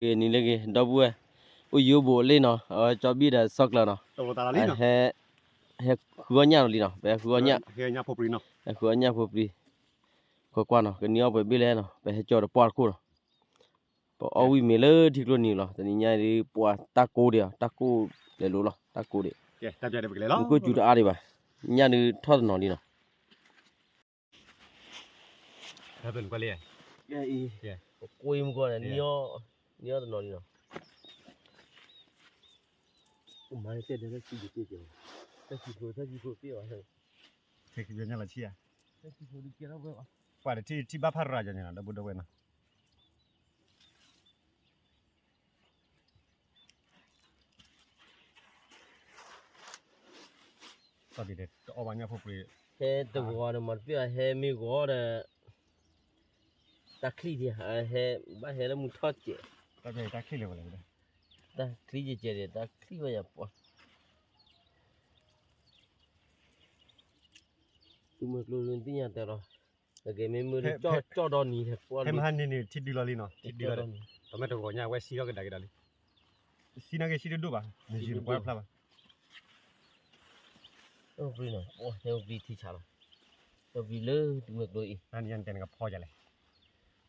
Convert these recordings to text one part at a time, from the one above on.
က့ၤနံၤလၢက့ၤ ဒီပုၢ်ဝဲၢ် အိၣ်ယိဘိးလ့ၣ်နီၤ, အဝဲကၠီဘံၣ်ဒီးစီၤကျၢၤနီၤ, ဟဲ ဟဲဃုအီၣ်ညၣ်လီၤလံနီၤ, ပဟဲဃုအီၣ်ညၣ်, ဟဲဃုအီၣ်ညၣ်ဖိပြံ, ကွၢ်ကွၢ်နီၤ ကနံၤအီၣ်ပှဲၤဘ့ၣ်လဲၣ်နီၤ, ပဟဲကၠီဒီးပှၢ်တခိၣ်နီၤ, ပအီၣ်ဝံၣ်မ့ၤလၢထံကျိနံၤလီၤ, တနံၤညါဒ်ပှၤတၢ်ကိးဒံးအီၤ, တၢ်ကိးလဲၤလိၤလီၤ, တၢ်ကိးဒံး, မူခိၣ်စူၤတအါဒံးဘၣ်, ညၣ်ဒုးထီၣ်တနီၤလံနီၤ. ကွၢ်မူကီၢ်န့ၣ် နံၤအီၣ်တနီၤလံနီၤ, မၤတဲဒ်လၢစံးက့ၤ, တၢ်စံးဖိ တၢ်စံးဖိပ့ၢ်အီၤ, ထဲခံဘျီညါလီၤဆံၣ်ဧါ, တၢ်စံးဖိဒုးကဲထီၣ်ဝဲဘၣ်, ပှၤတထံၣ်ထံၣ်ဘၣ်ဖးရၤယၤန့ၣ်နီၤ, ဒီပုၢ်ဒီဝဲၢ်နီၤ. တအီၣ်ဘၣ်ညၣ်ဖိပြံ, ဟဲတဂီၤဒီးမၤတပ့ၢ်အီၤ, ဟဲမ့ၢ်ဂီၤဒီး တၢ်ချံၣ်ဒံး, ဟဲ ဘၣ်ဟဲလၢမုၢ်ထီၣ်စဲး, တၢ်ချံၣ်စဲးစဲးဒီး တၢ်ချံၣ်ဝဲယၤပှၤ, တုၤမ့ၢ်ကျိလၢနသ့ၣ်ညါတဲလီၤ, နက့ၤမ့ၢ်မုၢ်ဒီး ကၠီၣ်ဒီနံၤ, ဖဲမဟါန့ၣ်န့ၣ် ထံဒုလီၤလံနီၤ, ထံဒုလီၤ, တမ့ၢ်တဂီၤညါ အဝဲစံၣ်ထီၣ်ကဒါက့ၤဒီးလံ, စံၣ်နာ်က့ၤစံၣ်တဒိၣ်ဘၣ်, နယုၢ်နပှၢ်ဖျါဘၣ်. အိၣ်ပျံၤနီၤ, အိၣ်ဟဲအိၣ်ပျံၤထံဆးလီၤ, အိၣ်ပျံၤလၢတမုာ်ကျိအံၤ, နတဲနကဖီယၤလဲၣ်,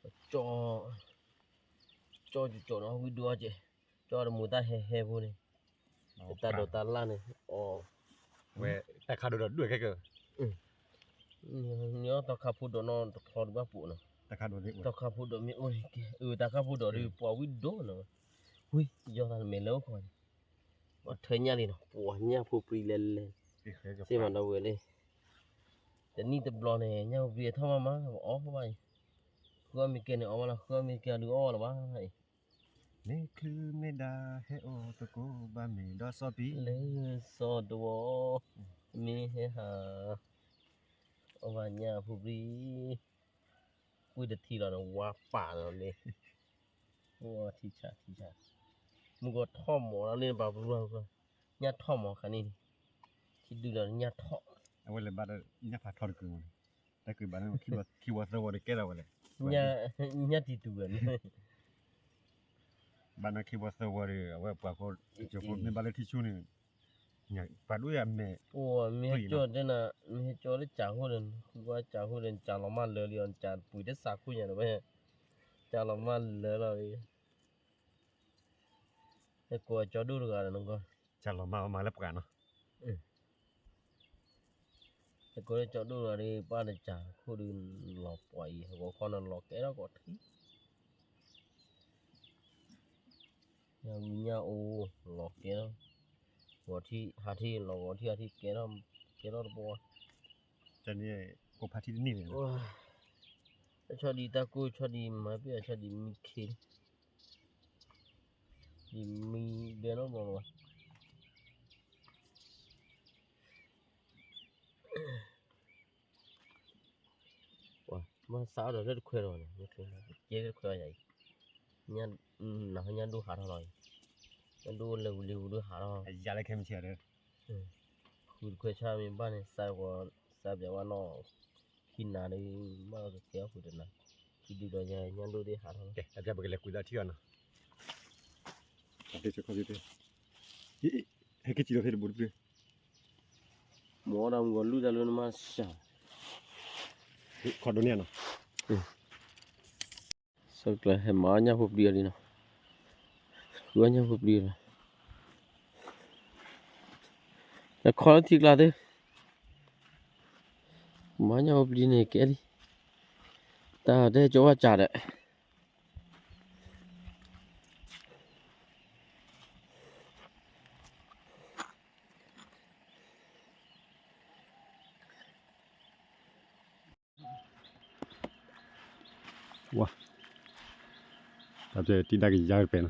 ကၠီ, ကၠီကၠီနီၤ ဝံဒိၣ်အီၣ်ကဲ, ကၠီတမူတၢ်ဟဲဟဲဖိန့ၣ်, တၢ်ဒိးတၢ်လၢ်န့ၣ်, ဝဲ, တၢ်ခးဒိၣ်ဒီးဒွဲၣ်ခဲကၢ, ညီတၢ်ခးဖိဒိၣ်နီတဖျီတဘၣ်ပူၤနီၤ, တၢ်ခးဖိဒိၣ်မ့ၢ်အိၣ်န့ၣ်ကဲ, တၢ်ခးဖိဒိၣ်ဒီးပှၤဝံဒိၣ်နီၤ, ဝံ, ယီၤသးနမဲာ်လၢအိၣ်ခိးန့ၣ် ပှၤထၢညၣ်လံနီၤ, ပှၤညၣ်ဖိပြံလဲၤလဲၤ, စ့မၤဒီးဝဲလၢ, တနံၣ်တဘျီန့ၣ် ညၣ်ဖိပြံအထီၣ်မးမး ပအီၣ်ဘၣ်အံၤ, ဃုအီၣ်မ့ၢ်ကဲန့ၣ်အီၣ်ဘၣ်လီၤ, ဃုအီၣ်မ့ၢ်ကဲဒုးအီၣ်လီၤဘၣ်အံၤ, မ့ၢ်ချုးမ့ၢ်ဒါဟဲအိၣ်သကိးဘၣ်မ့ၢ်ဒီးစီၤပံ, လၢစီၤတဝီ, မ့ၢ်ဟဲဟး, အီၣ်ဘၣ်ညၣ်ဖိပြံ ကွံာ်တထံလီၤန့ၣ် ဝါပာ်လီၤလံ, အိၣ်ထံဆးထံဆး, မုၢ်ကီၢ်ထီၣ်မီၤလီၤလံ ပာ်ပရူၢ်, ညၣ်ထီၣ်မီၤခါန့ၣ်, ထံဒုလီၤညၣ်ထီၣ်, အဝဲလဲၤဘၣ်ဒီးညၣ်ဖးထီတကုာ်မီၤန့ၣ်, တၢ်ကုာ်ဘၣ်န့ၣ် ခံဝီသၢဝီန့ၣ်ကဲထီၣ်ဝဲလဲၣ်, ညၣ်တံၤတူၢ်ဝဲန့ၣ် ဘၣ်န့ၣ်ခံဝီသၢဝီဒီး အဝဲပှၤဖိ, မ့ၢ်ဘၣ်လၢထံဆူန့ၣ်, ပှၤဒိၣ်ယၤမဲာ်, အိၣ်မ့ၢ်ဟဲကၠီၣ်တဲနၤ, မ့ၢ်ဟဲကၠီၣ်လၢကၠၤဃိဒီး, ဃုကွၢ်ကၠၤဃိဒီး ကၠၤလီၤမၢ်လၢာ်လံအီၤ, ကၠၤပှ့ၤတစးခိၣ်ညါဒီးဝဲ, ကၠၤလီၤမၢ်လၢာ်လီၤလံ, ဟဲကိးကၠီဒိၣ်တဂၤဒီးနကီၢ်, ကၠၤလီၤမၢ်အီၤမၤလၢပှၤနီၤ, ဟဲကိးလၢကၠီဒိၣ်တဂၤဒီး ပၢ်ဒီးကၠၤခိၣ်ဒီး လီၤပှၤအံၤ ဟဲကိးခီန့ၣ်လီၤကဲထီၣ်ကိးထံ ညၣ်ဝံညၣ်အိၣ် လီၤကဲထီၣ်, ဂီၤထံၣ်ဟးထံၣ် လီၤဂီၤထံၣ်ဟးထံၣ်ကဲထီၣ်, ကဲထီၣ်တပှီၤ, တၢ်န့ၣ် ကိးဖးထံတနံၣ်န့ၣ်, တၢ်ဆီဒံးတၢ်ကိၢ်ဆီဒံးမၤပ့ၢ်အဆီဒံးမံခ့, ဒ်မံဒဲနီတဘျီလီၤ, ပှၤမ့ၢ်စးအီၣ်ဒီးလၢတခွဲးဒီးန့ၣ်, ကဲလၢတခွဲးအီၤယၤအံၤ, နဟီညၣ်ဒိၣ်ဟးထီၣ်လီၤအံၤ, ညၣ်ဒိၣ်လဲၤဝံၤလံဝံၤဒိၣ်ဟးထီၣ်, ယၤလၢခဲမုၢ်ဆ့ၣ်ဒီး, ဃုတခွဲးဆၣ်မ့ၢ်ဘၣ်န့ၣ် စးပှၤ, စးပျးဝဲနီၤ, ခံနၤဒီး ဘၣ်ကကဲအီၣ်ဃုာ်တနၤ, ခံဒုဒီးယၤညၣ်ဒိၣ်သ့ၣ်ဟးထီၣ်လီၤ, ပကလဲၤကွံာ်သးထံၣ်အီၤနီၤ, ဟဲက့ၤစံးလီၤဖဲတဘိတဘ့ၣ်, မ့ၢ်အီၣ်ဒၣ်မုၢ်ဂီၤလုၢ်တၢ်လၢနမါစၢ်, ခီဒိၣ်န့ၣ်နီၤ, ဆၢကျၢၤဟဲမၤအီၣ်ညၣ်ဖိပျံၤအီၤလံနီၤ, ဃုအီၣ်ညၣ်ဖိပျံၤအီၤလီၤ, နခီလၢထံကျါသ့, မၤအီၣ်ညၣ်ဖိပျံၤန့ၣ်ကဲလံ, တၢ်တဲကၠီဝဲစၢ်ဒီး ဝါ, တၢ်တဲတံၢ်ဒၣ်ကယါကပဲနီၤ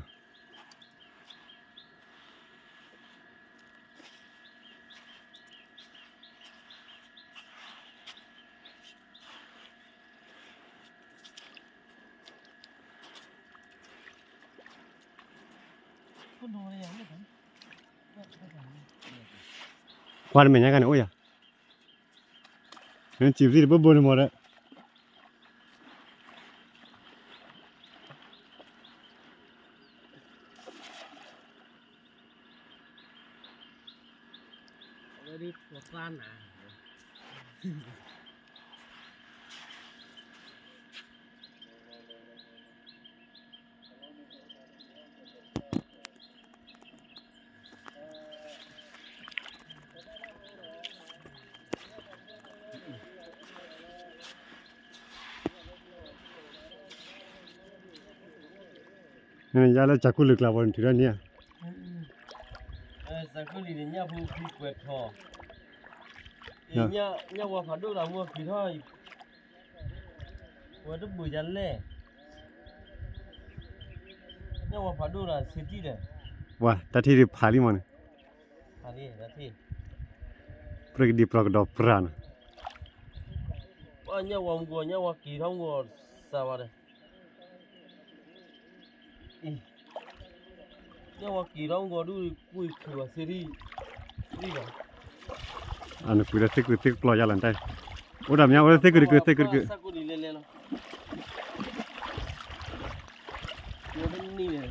ကွၢ်တမဲာ်ညါကန့ၣ်အိၣ်ယၤ, နစံးပသံတဘိဘိန့ၣ်မ့ၢ်ဒီး တၢ် ယါလၢစးခိၣ်လုၢ်ကျါဘီန့ၣ် ထုးထီၣ်န့ၢ်ဧါ. စးခိၣ်လံၤန့ၣ် ညၣ်ဖိဖံကွဲးထီၣ်, ညၣ်ဝါဖးဒိၣ်လၢမုၢ်က့ၤထီၣ်, ဝဲတဘုးယၤလဲၣ်, ညၣ်ဝါဖးဒိၣ်လၢဆ့တံၢ်ဒီး, ဝါ တၢ်ထံၣ်ဒုးဖးလံမးန့ၣ်, ပြၢကဒံပြၢကဒီးပြၢနီၤ, ညၣ်ဝါမုၢ်က့ၤ ညၣ်ဝါက့ၤထီၣ်မုၢ်က့ၤစးဝါဒီး ညၣ်ဝါက့ၤထီၣ်မုၢ်က့ၤဒုးကွံာ်ချုးဝဲဆ့တံၢ်, နကွံာ်လၢသ့ၣ်ကုာ်သ့ၣ်ကျီယါလီၤတၢ်, အိၣ်ဒၣ်မ့ၢ်အိၣ်လၢသ့ၣ်ကုာ်တကုာ်သ့ၣ်ကုာ်တကုာ်, စးခိၣ်လံၤလဲၤလဲၤလီၤ, ဝဲတနံၤန့ၣ်,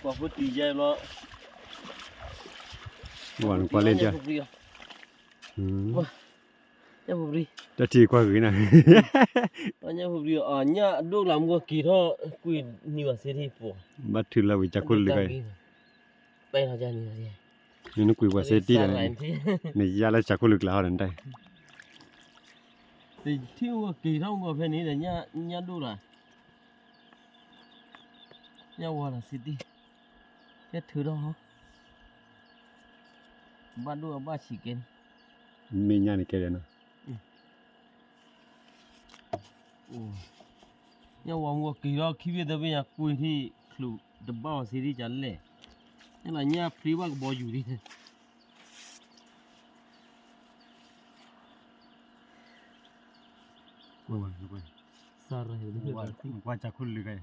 ပှၤဖိတံၤယါဘျီ, ဝါနကွၢ်လၢယါ ညၣ်ဖိပြံ, တၢ်ထံၣ်ကွၢ်ဂ့ၤနၤ, ညၣ်ဖိပြံ, ညၣ်အဒိၣ်လၢမုၢ်က့ၤထီၣ်ကွံာ်နံၤဝဲဆ့တံၢ်ပှၤ, ဘၣ်ထုးလၢဝံၤစးခိၣ်လုၢ်ကဲ, နနကွံာ်ပှၤဆ့တံၢ်ဒီး, နယါလၢစးခိၣ်လုၢ်ကျါဟီဒီးနတၢ် တထံၣ်ဝဲက့ၤထီၣ်မုၢ်က့ၤဖဲန့ၣ်ဒီး ညၣ်ဒိၣ်လၢ, ညၣ်ဝါလၢဆ့တံၢ်, ကဲထုးထီၣ်ဟီ, ဘၣ်ဒိၣ်အဘၣ်ဆံးကဲန့ၣ်, မ့ၢ်ညၣ်န့ၣ်ကဲဒီးနီၤ, ညၣ်ဝါမုၢ်က့ၤထီၣ်ခံဘ့ၣ်သၢဘ့ၣ်ညါကွံာ်ထံၣ်ချုးတဘၣ်အီၤဆ့တံၢ်ကလဲၣ်, ညၣ်လၢညၣ်ဖျ့ဘၣ်ကဘီယူၤဒံး ကွၢ်စးခိၣ်လုၢ်ကဲ,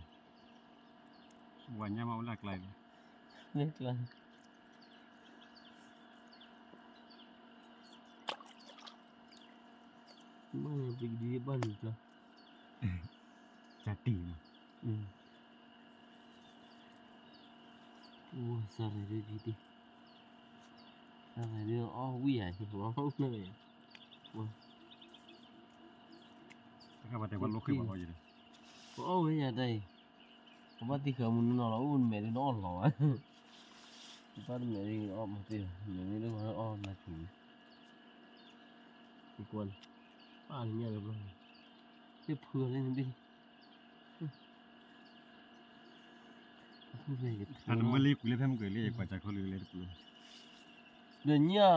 ဝါညၣ်မ့ၢ်အိၣ်လၢကျါ, ကျါ, ဘၣ်ပကဒံဘၣ်နံၤကျါ, ကတံၢ်နီၤ, စးရဲဒ်တံၢ်, စးရဲဒ်အီၣ်ဝံၣ်ယၤ, ပှၤတဲပှၤလိၣ်ဃ့ၢ်ပှၤအီၣ်ယၤ, ပအီၣ်ဝဲယၤတၢ်အံၤ, ပဘၣ်သံဃာ်မုၢ်နုာ်နီၤလီၤ အိၣ်နမဲာ်ဒ်နအီၣ်လီၤဝဲ, ပဘၣ်တမဲာ်ဒ်အီၣ်မၤသ့လီၤ မဲာ်မ့ၢ်ဒ်အီၣ်နၤက့ၤ, ကွၢ်, ပၢ်နညၣ်လၢဘျီ, ဟ့ၣ်ဖုလၢနဘ့ၣ် အမ့ၢ်လ့ကွံာ်လၢဖဲမုၢ်က့ၤလၢကွၢ်စးခိၣ်လုၢ်လၢတပူၤ, ဒီးညၣ်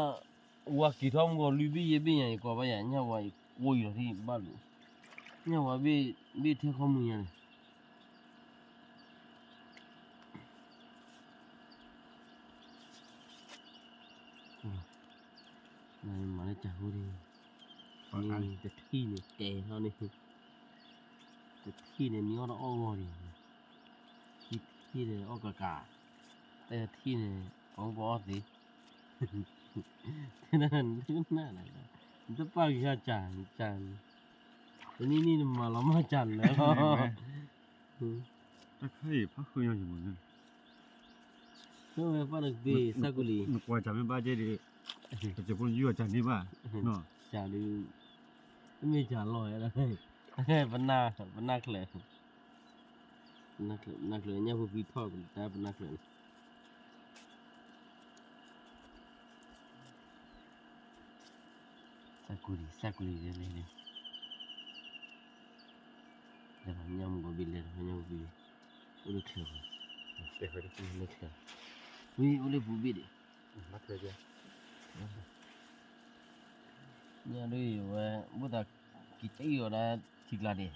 ဝါက့ၤထီၣ်မုၢ်ဂီၤလွံၢ်ဘ့ၣ်ယဲၢ်ဘ့ၣ်ညါ ယကွၢ်ဘၣ်ယၤ ညၣ်ဝါအံၤကွံာ်လီၤထံၣ်ဘၣ်လူၤ, ညၣ်ဝါဘ့ၣ်ဘ့ၣ်ထဲခီမုၢ်ညါန့ၣ်, မၤလၢစးခိၣ်ဒ်, တထံၣ်န့ၣ်ကဲထီၣ်န့ၣ်, တထံၣ်န့ၣ် မ့ၢ်အီၣ်တအီၣ်ဂီၢ်ဒံး, ခံထံၣ်န့ၣ်အီၣ်ကးကး, သၢထံၣ်န့ၣ် အီၣ်ပအီၣ်သ့, နတပာ်ကစၢ်ကၢ်, တနံၣ်နံၣ်နမၤလီၤမၢ်ကၢ်လၢလီၤ, တၢ်ခါအံၤ ဖးဃုာ်ညီယမၤ, ဝဲပၢ်နကပ့ၤ စးကူလံ, နကွၢ်စးမ့ၢ်ဘၣ်ကဲဒီး, ပစံးဖိယုၢ်အီၤစးန့ၢ်ဘၣ်, စးဒုး, တမ့ၢ်စးလီၤဝဲ, ပနၢ်ချၢ, ပနၢ်ချၢ ညၣ်ဖိဖံထီၣ်တၢ်ပနၢ်ချၢန့ၣ် စးကူလံ စးကူလံ, လဲၤလဲၤလဲၤ, လဲၤညၣ်မုၢ်ဂီၤဘ့ၣ် လဲၤညၣ်မုၢ်ဂီၤဘ့ၣ်, အိၣ်လၢချၢ, လၢချၢ, ဝံၤအိၣ်လၢပူၤဘ့ၣ်ဒံး, ညၣ်ဒ်အံၤဝဲ, ဘၣ်သးက့ၤကၠံၣ်အီၤဒၣ်ထံကျါဒံး,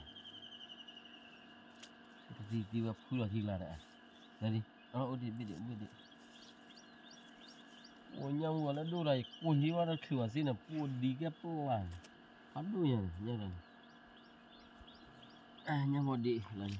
တသံသံဝဲဖုလီၤထံကျါဒီး, လၢဒံး, အိၣ်ဒံးဘ့ၣ်ဒံး ဘ့ၣ်ဒံး, အိၣ်ညၣ်မုၢ်ဂီၤလၢဒိၣ်ဒီး ယကိၢ်ဟံးဝဲဒီးချုးဝဲစ့ၢ်န့ၣ် ပှိၢ်ဒံးကဲပျၢ်န့ၣ်, ဖးဒိၣ်ညါန့ၣ် ညၣ်ဒီးန့ၣ်, ညၣ်မီၢ်ဒံးလၢန့ၣ် တၢ်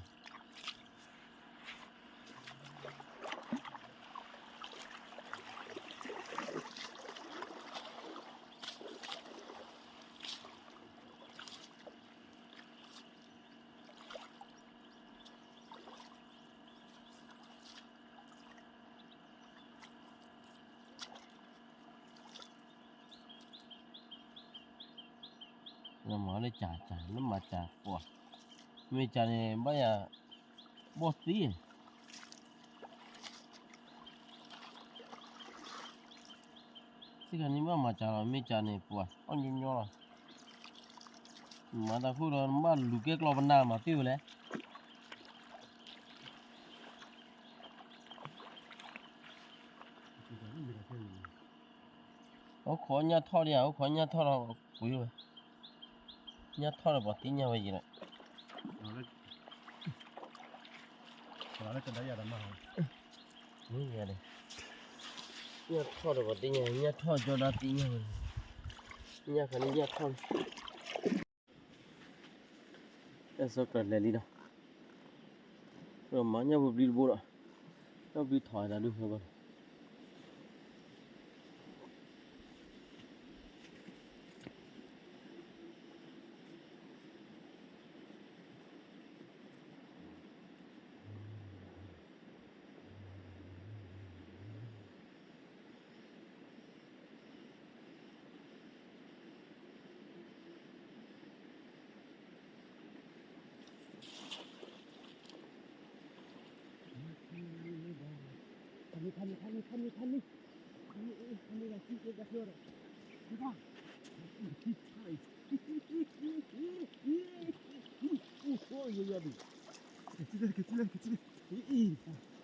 မၤလၢကၢ်ကၢ် လၢမၤကၢ်ပှၤ, မ့ၢ်ကၢ်န့ၣ် ဘၣ်ယၤ ဘီၣ်သံ, သ့ၣ်ခါန့ၣ်ဘၣ်မၤကၢ်လီၤ, မ့ၢ်ကၢ်န့ၣ် ပှၤအီၣ်ညီညီလီၤ, မၤတၢ်ခိၣ်ဒီး နဘၣ်လူၤကဲကျီပနၢ်မၤသ့ဝဲလဲၣ်. အိၣ်ခိးညၣ်ထီၣ်လံဧါ, အိၣ်ခိးညၣ်ထီၣ်ဒီးကွံာ်ဝဲ, ညၣ်ထီၣ်ဒီးပှၤသ့ၣ်ညါဝဲယံၤလီၤ, ညၣ်ထီၣ်ဒီးပှၤသ့ၣ်ညါ, ညၣ်ထီၣ်ကၠီဒၣ်သ့ၣ်ညါဝဲ, ညၣ်ခါန့ၣ်ညၣ်ထီၣ်လံ. တၢ်စီကၢၤလဲၤလံဒီး, မၤညၣ်ပူၤဘျံတဘိဒီး, ညၣ်ပူၤဘျံထီၣ်ဝဲဒၣ်ဒုးဃီဘၣ်.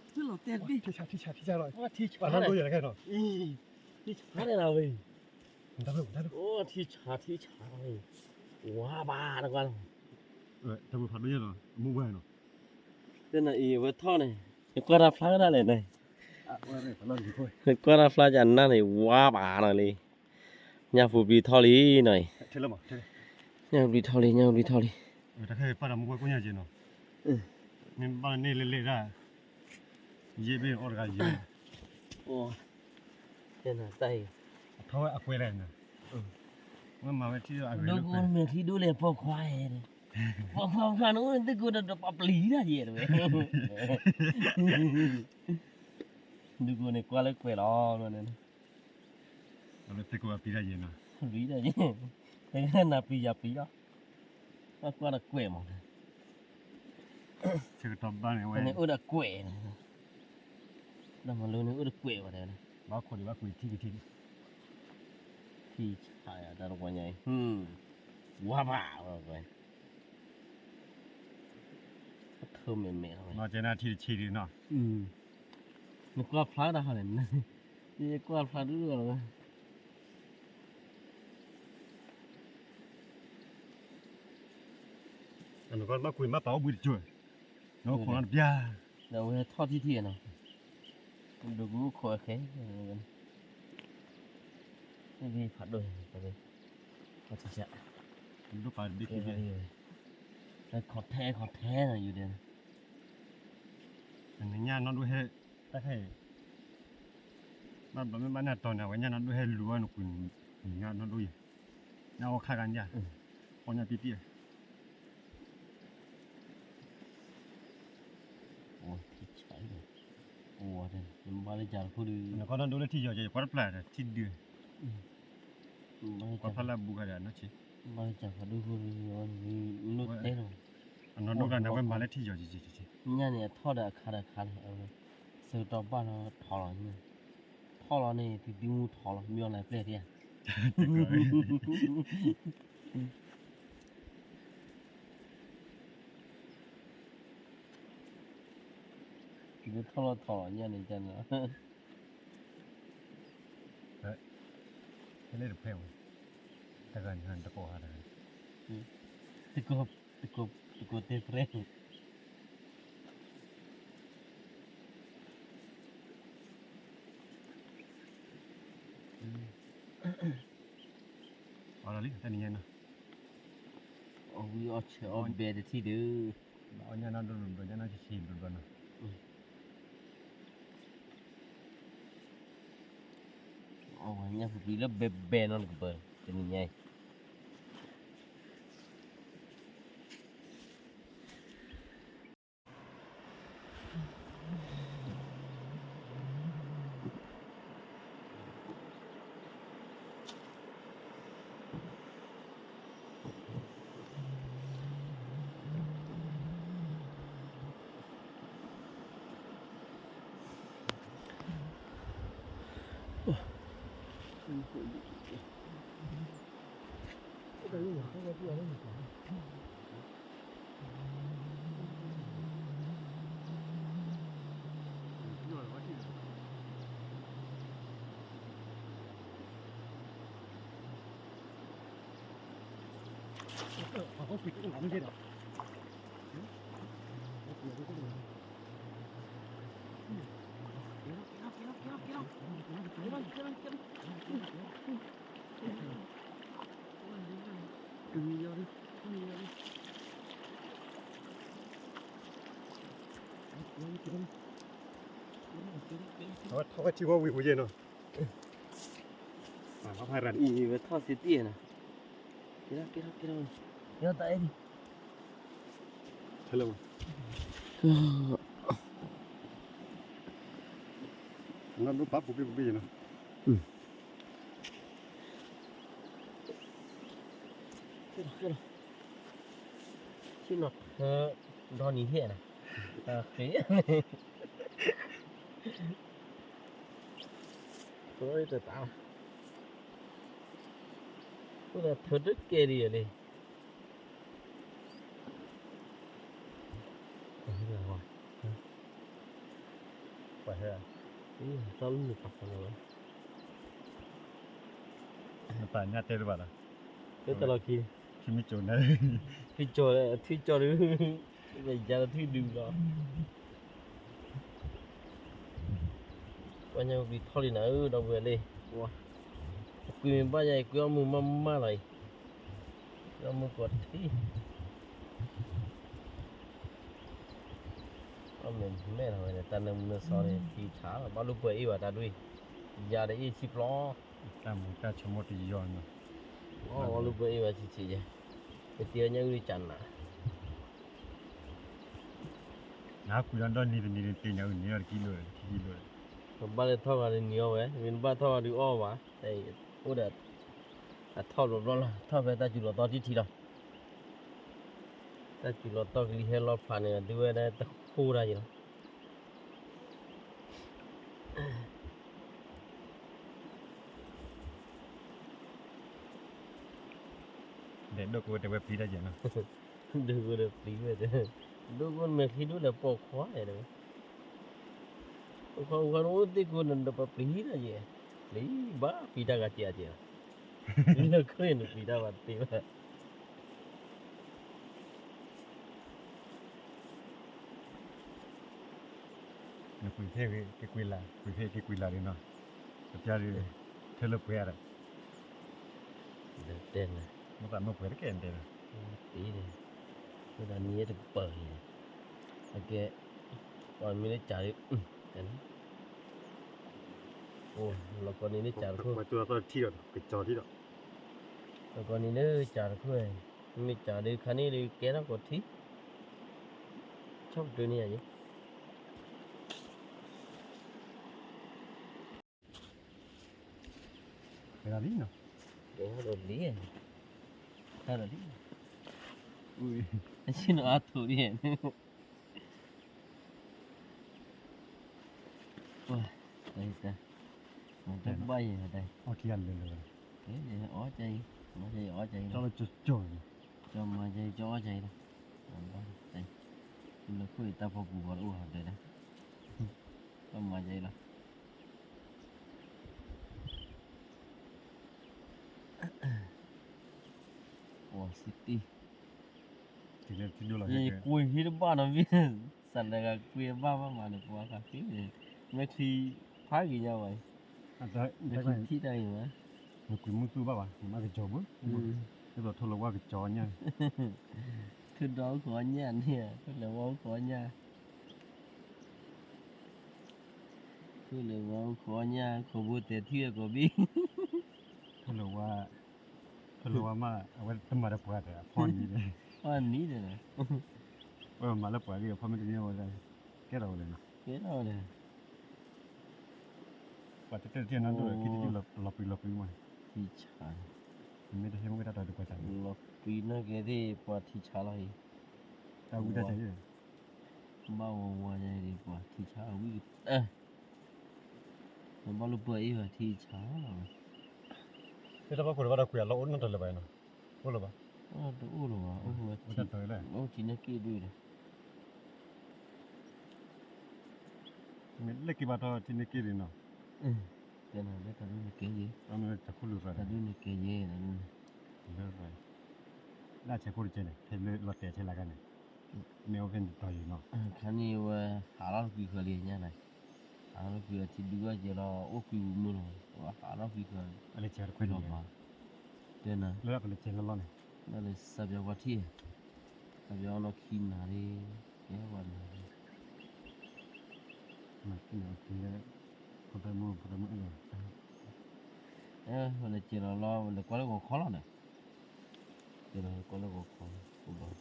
ထံဆါ ထံဆါ ထံဆါလီၤ, ထံဆါန့ၣ်လီၤဝဲ, အိ ထံဆါ ထံဆါလီၤ, ဝါဘၣ်တကွၢ်လီၤ, တၢ်ဖးဒိၣ်ယဲၢ်လီၤ အမူဝဲနီၤ, တနၤအံၤဝဲထီၣ်န့ၣ်, နကွၢ်တၢ်ဖျါဝဲဒၣ်လဲၣ်န့ၣ်, နကွၢ်တၢ်ဖျါကနၣ်န့ၣ် ဝါဘၣ်နီၤလံ, ညၣ်ပူၤဘျံထီၣ်လံနီၤအံၤ, ညၣ်ပူၤဘျံထီၣ်လံ ညၣ်ပူၤဘျံထီၣ်လံ, မ့ၢ်ဘၣ်န့ၣ်လဲၤလဲၤဒၣ်, ယဲၢ်ဘ့ၣ်အီၣ်တဂၤယဲၢ်, တၢ်အံၤ, အထီၣ်ဝဲအကွဲလဲၣ်န့ၣ်, ဝဲမၤဝဲထံၣ်အဂ့ၤလၢကွဲ, ဒိကအိၣ်မ့ၢ်ထံဒိၣ်လဲၣ်ပိာ်ခွါဧၢ, ပိာ်ခွါခွါန့ၣ်အိၣ်န့ၣ်သုကိးဒီးပပျံၤတၢ်ယဲၢ်တဝဲ, ဒိကအိၣ်န့ၣ်ကွၢ်လၢကွဲးလီၤ, လၢသုကိးပပျံၤတၢ်ယဲၢ်နီၤ, ပျံၤတၢ်ယဲၢ်, နၤပျံၤယၤပျံၤလီၤ, ဘၣ်ကွၢ်ဒီးကွဲးမး, ဆၢကတီၢ်ဘၣ်န့ၣ်ဝဲန့ၣ်အိၣ်ဒီးကွဲးန့ၣ်, ဒီးမၤလိန့ၣ်အိၣ်ဒီးကွဲးဝဲဒၣ်, ဘၣ်ခိးဒံးဘၣ်ကွံာ်ထံကထံ, ထံဆါယၤတၢ်တဝီညါအံၤ, ဝါဘၣ်ဝဲ, ထၢမဲာ်မဲာ်လီၤဝဲ, နကွၢ်ဖျါတၢ်ဟီလဲၣ်, ယကွၢ်ဖျါဒုးလီၤဝဲ အနကဘၣ်ကွံာ်မ့ၢ်ပာ်အိၣ်ဘှံးတကၠိၢ်, နအိၣ်ခိးနီတပျၢ်, ဒီးဝဲထီၣ်ထံထံနီၤ, ဒိကအိၣ်ခိးအခဲ, ဖးဒိၣ်, ဒိၣ်ပာ်တဘ့ၣ်ခံဘ့ၣ်, ခိးထဲခိးထဲနီၤယုာ်ဒဲး, နညၣ်နီၢ်ဒိၣ်ဟဲ, တၢ်ခဲအံၤ ဘၣ်ဘျီမ့ၢ်ဘၣ်န့ၢ်တီၤန့ၣ် အဝဲညၣ်နီၢ်ဒိၣ်ဟဲလူၤဝဲနကွံာ်, ညၣ်နီၢ်ဒိၣ်ယဲၢ်, ညၣ်အီၣ်ခါဂၤညၣ်, ပီညၣ်ပံၣ်ပံၣ်, အိၣ်ထံဆါ, အိၣ်ဝဲ, ဘၣ်လၢကၢ်တခိၣ်ဒီး, နကီၢ်နီၢ်ဒိၣ်လၢထံယီၤကဲ ပှၤတပျၢ်ထံဒုး, ပှၤဖးလၢအဘူးဂၤဒီးနီၢ်ဆံ, ဘၣ်လၢကၢ်ဖးဒိၣ်ခိၣ်ဒီး, နအိၣ်တဲလီၤ, အနီၢ်ဒိၣ်ဂၤန့ၣ် အဝဲမၤလၢထံယီၤကဲ, ညၣ်န့ၣ် အထီၣ်ဒီးအခါဒီးအခါန့ၣ်, ဆၢကတီၢ်ဘၣ်လီၤထီလီၤ, ထီလီၤန့ၣ် သုသံမူထီလီၤ မ့ၢ်အီၤလၢပျဲၢ်သ့ဧါ, သုထီလီၤထီလီၤညၣ်န့ၣ်ကန့ၣ်လီၤ, ဖဲလဲၣ်တဖဲဝဲ, တဂၤန့ၣ်တကိးဟါတဂၤ, တကိး, တကိးတဲပြဲ, အီလီၤလံ တနံၤညါနီၤ, အီၣ်ဝံၤအီၣ်ဆၢအီၣ်ဘဲတထံၣ်ဒုး, အီၣ်ညၣ်နီၢ်ဒိၣ်ဒိၣ် ညၣ်နီၢ်ဆံးဆံးဒိၣ်ဒိၣ်နီၤ, အီၣ်ဝဲညၣ်ပူၤဘျံလၢဘဲဘဲနီၤ နကပၢၤ တနံၤညါအံၤ. အဝဲထီၣ်ဝဲထံဝဲဝံၤပူၤယဲၢ်နီၤ, အံၤဝဲထီၣ်စ့တံၢ်နီၤ, ကဲထီၣ်ကဲထီၣ်ကဲထီၣ်, ကဲထီၣ်တၢ်အဲၣ်ဒံး, ထဲလၢ, နီၢ်ဒိၣ်ပာ်ပူၤပူၤယဲၢ်နီၤ, ကဲထီၣ်ကဲထီၣ်, ဆ့ၣ်နီၤထၢ ဒီနံၤဟဲနီၤ, ဃ့ တတၢ်, အိၣ်ဒီးထၢတကဲဒ်လဲၣ်, ပှၤဟဲ, ပှၤဟဲ, တၢ်လၢနပာ်ဃီလီၤဝဲ, နပာ်ညၣ်တဲတဘၣ်လီၤ, တဲတၢ်လီၤခံ, ထံမ့ၢ်ကၠိၤန့ၣ်, ထံကၠိၤ, ထံကၠိၤဒုး, ယၤလီၤထံဒုးလီၤ. ပှၤညါပျံၤထီၣ်လံနၤဧၢ ဒီပုၢ်ဝဲၢ်လံ, ကွံမ့ၢ်ဘၣ်ယၤအံၤ ကွံအီၣ်မုၢ်မးမးလီၤအံၤ, ကွံအီၣ်မုၢ်ကီၢ်ထံ, အီၣ်မ့ၢ်မဲာ်လီၤဝဲန့ၣ် တၢ်နၢမူနၢစီန့ၣ် ထံဆးလီၤ ဘၣ်လိာ်ပှဲၤအ့ၣ်ဘၣ်တၢ်ဒွံ, ယၤဒီးအ့ၣ်ဆံဖျီ တၢ်မူတၢ်ဆိကမိၣ်တယီၤနီၤ, ဘၣ်လိာ်ပှဲၤအ့ၣ်ဘၣ်ဆံးဆံးယဲ, ပတ့အီၣ်ညၣ်အုၣ်ဒ်ကနၤ နကွံလီၤဒီနံၤတနံၤန့ၣ် တ့ညၣ်အုၣ်န့ၢ်အီၤတကံလိာ် တကံလိာ်, နဘၣ်လၢထီၣ်ဂၤဒီးနံၤအီၣ်ဝဲ မ့ၢ်နဘၣ်ထီၣ်ဂၤဒီးအီၣ်ဘၣ်, အိၣ်ဒီး, အထီၣ်ဘျီဘျီလီၤ ထီၣ်ဖဲတၢ်စူၤလီၤသီတံၢ်ထံလီၤ, တၢ်စူၤလီၤသီကလံၤဟဲလီၤဖျးန့ၣ် ဒုးဝဲဒၣ်တဃိတၢ်ယံၤလီၤ. ဒဲးဒိၣ်ကဝဲတဲဝဲပျံၤတၢ်ယဲနီၤ, ဒိၣ်ကဝဲဒီးပျံၤဝဲ, ဒိၣ်ကဝဲမဲာ်ချံဒိၣ်လဲၣ်ပိာ်ခွါတဲဝဲ, ပိာ်ခွါအူခွါနအိၣ်သ့ၣ်ကိးနဒီးပပျံၤတၢ်ယဲ, ပျံၤဘၣ်ပျံၤတၢ်ဂၤစဲးစဲးလီၤ, လၢခရံာ်နပျံၤတၢ်ဘၣ်တသ့ဘၣ်. နကွံာ်ဖဲက့ၤကွံာ်လၢ် ကွံာ်ဖဲက့ၤကွံာ်လၢ်ဒ်နီၤ, ပပျၢ်ဒ်, ထဲလၢပှဲၤဒီး, တဲနၤ, မ့ၢ်သးမ့ၢ်ပှဲၤတကဲတဲနၤ, အံၤ, မ့ၢ်သးနံၤတကပၤအံၤ, အကဲ, ပှၤမ့ၢ်လၢကၢ်ဒ်, အိၣ်, လီၤကီနံၤလၢကၢ်တခိၣ်, ပှၤကၠိသီၣ်ထံဒီးကၠီထံဒီး, လီၤကီနံၤလၢကၢ်တခိၣ်, မ့ၢ်ကၢ်ဒ်ခါန့ၣ်ဒ်ကဲထီၣ်ကီးထံ, ဆီၣ်ပတုၤန့ၢ်ယၤယဲ ကဲထီၣ်လံနီၤ, ကဲထီၣ်လံ, ကဲထီၣ်လံ, အဆ့ၣ်နီၤအါထူးဒ်, ပှၤ, တၢ်, တၢ်ဘၣ်ယဲၢ်တၢ်, အီၣ်ခံဂၤလၢာ်လၢာ်, အီၣ်ကၢ်အံၤ, မၤကၢ်အံၤအီၣ်ကၢ်အံၤလီၤ, ကၠီလၢကၠီကၠီန့ၣ်, ကၠီမၤကၢ်အံၤ ကၠီအီၣ်ကၢ်အံၤလီၤ, ဘၣ်, လၢခိၣ်အံၤတၢ်ဖီပူၤပှၤတအိၣ်ဟးဒၢးဒၣ်, ကၠီမၤကၢ်အံၤလီၤ. ပှၤစံတံၢ်, ကွံာ်ဟံၣ်တဘၣ်နီၤမ့ၢ်, စးလၢဂၤကွံာ်ဘၣ်ဘၣ်မးန့ၣ် ပှၤဃးဃ့န့ၣ်, မဲာ်ချံဖးဂ့ၤညါဝဲ, မဲာ်ချံထံၣ်တၢ်ဂ့ၤဝဲ, နကွံာ်မုၢ်သူၣ်ဘၣ်ဘၣ် နမ့ၢ်ကစီၤဘၣ်, ဒ်သိးထိၣ်လီၤဝါကစီၤညါ, ထိၣ်ဒီအိၣ်ခိးညါန့ၣ် ထိၣ်လဲၤဝါအိၣ်ခိးညါ ထိၣ်လဲၤဝါအိၣ်ခိးညါ ခိးဘိတဲထံၣ်ဝဲကိးဘ့ၣ်, ထိၣ်လဲၤဝါ, ထိၣ်လဲၤဝါမး အဝဲတမၤဒီးပှၤဒီး အဖီၣ်နံၤဒီး, ဖီၣ်နံၤဒီး, ဝဲမၤလၢပှၤဂ့ၢ် အဖီၣ်မ့ၢ်တန့ၢ်ဝဲဒၣ်, ကဲထီၣ်ဝဲလဲၣ်, ကဲထီၣ်ဝဲလဲၣ်, ပှၤတတဲတထံၣ်နီၢ်ဒိၣ် ခံတထံၣ်လီၤပျံၤလီၤပျံၤမး, ထံဆး, မ့ၢ်တဟဲမ့ၢ်ဝဲတၢ်တကွၢ်တၢ်န့ၣ်, လီၤပျံၤနာ်က့သ့ၣ် ပှၤထံဆးလီၤအံၤ, တၢ်ဝံတၢ်ဆါ, ဘၣ်ဝီဝါယၤအံၤ ပှၤထံဆးဝံ, နဘၣ်လိာ်ပှၤအ့ၣ်ဘၣ်ထံဆးလီၤဝဲ, တၢ်ဘၣ်ခိၣ်တဘၣ်ဒီးကွံာ်အလီၢ်အိၣ်နီတလၢၤဘၣ်နီၤ, အိၣ်လၢၤဘၣ်, တအိၣ်လၢၤဘၣ်, အိၣ်ထံန့ၣ်က့ၣ်ဒုးဒီး, မ့ၢ်လၢက့ၤဘၣ်ထီၣ်ထံန့ၣ်က့ၣ်ဒုးနီၤ, တဲနၤလၢတၢ်ဒုးန့ၣ်ကဲယဲ, တၢ်ဒုးန့ၣ်ကဲယဲ, လၢ လၢဆဲးခိၣ်တကဲန့ၣ် ဖဲလၢလီၤတဲာ်ဆဲးလၢ်ခါန့ၣ်, မ့ၢ်အိၣ်ဖဲန့ၣ်တီၤယံၤနီၤ, ခါန့ၣ်ဝဲဟးထီၣ်ကွံာ်ဃၢၤလံညါန့ၣ်, ဟးထီၣ်ကွံာ်အထံဒုးဝဲကဲလီၤ အိၣ်ကွံာ်ဝံၤမုၢ်လီၤ, ဝဲဟးထီၣ်ကွံာ်ဃၢၤ, လၢဆဲးတခွဲးန့ၣ်, တဲနၤ, လၢပလဲၤဆဲးလီၤလီၤန့ၣ်, လၢစၢ်ပၠီပှၤထံၣ်, စၢ်ပၠီနီၢ်ခံနၤလံ, ကဲပှၤနၤလံ မ့ၢ်က့ၤလီၤ, ဖိတၢ်မုၣ်ဖိတၢ်မုၣ်အၢၣ်လီၤ, ဝဲလဲၤက့ၤလီၤလီၤ ဝဲလဲၤကွၢ်လၢဂီၤခီလီၤန့ၣ်, က့ၤလီၤကွၢ်လၢဂီၤခီ,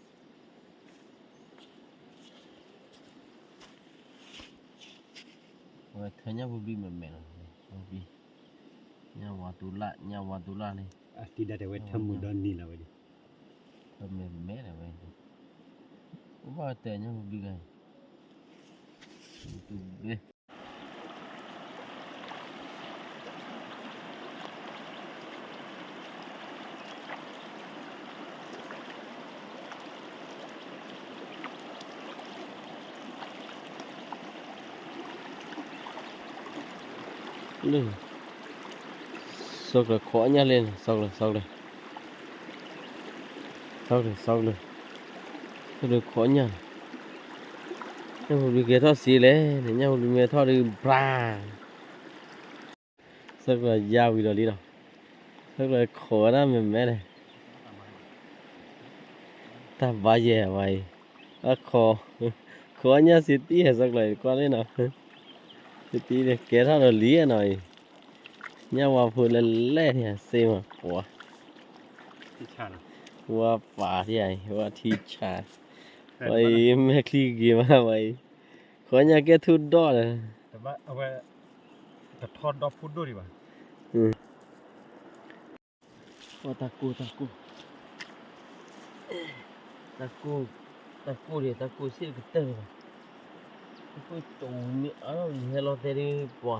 ဝဲထၢညၣ်ဖိဘျံးမဲာ်မဲာ်လီၤ, ညၣ်ဝါတူလၢ် ညၣ်ဝါတူလၢ်လံ, အတံၤဒၣ်တဲဝဲထၢမုၢ်ဒီနံၤလီၤဝဲဒၣ်, ထၢမဲာ်မဲာ်လီၤဝဲ, အိၣ်ဘၣ်တဲညၣ်ဖိဘျံးဂၤ လၢ စီၤကျၢၤခိးညၣ်လဲၣ်န့ၣ် စီၤကျၢၤ စီၤကျၢၤ, စီၤကျၢၤ စီၤကျၢၤ, စီၤကျၢၤခိးညၣ်န့ၣ်, ညၣ်ဖိဘျံးကဲထီၣ်စ့လဲၣ်န့ၣ် ညၣ်ဖိဘျံးမဲထီၣ်ဒုး ပြၤ စီၤကျၢၤယါဝံၤဒီးလံဒီး, စီၤကျၢၤခိးဝဲဒၣ်မဲာ်မဲာ်န့ၣ်, တၢ်ဘါယဲၢ်ဝဲအံၤ, အခိး, ခိးညၣ်စ့တံၢ် စီၤကျၢၤကွၢ်လံနီၤ, စ့တံၢ်န့ၣ် ကဲထီၣ်ဒီးလံနီၤအံၤ, ညၣ်ဝါဖိလဲၣ်လဲၣ်န့ၣ် စ့မးပှၤ, ဝါပာ်ထံၣ်အံၤ ဝါထံဆး, ဝဲအံၤ မဲာ်ချံဂ့ၤမးဝဲအံၤ, ခိးညၣ်ကဲထူၣ်ဒီၣ်လၢ အဝဲ တထီၣ်ဒီဖူဒိၣ်ဒံးဘၣ်, တၢ်ကိၢ် တၢ်ကိၢ်, တၢ်ကိၢ်, တၢ်ကိၢ်ဒံး တၢ်ကိၢ်ဆံၣ်တကတၢၢ်လၢၤဘၣ်, တၢ်ကိၢ်ကၠီမ့ၢ်အါထီၣ်မ့ၢ်ဟဲလီၤတဲဒ်ပှၤ,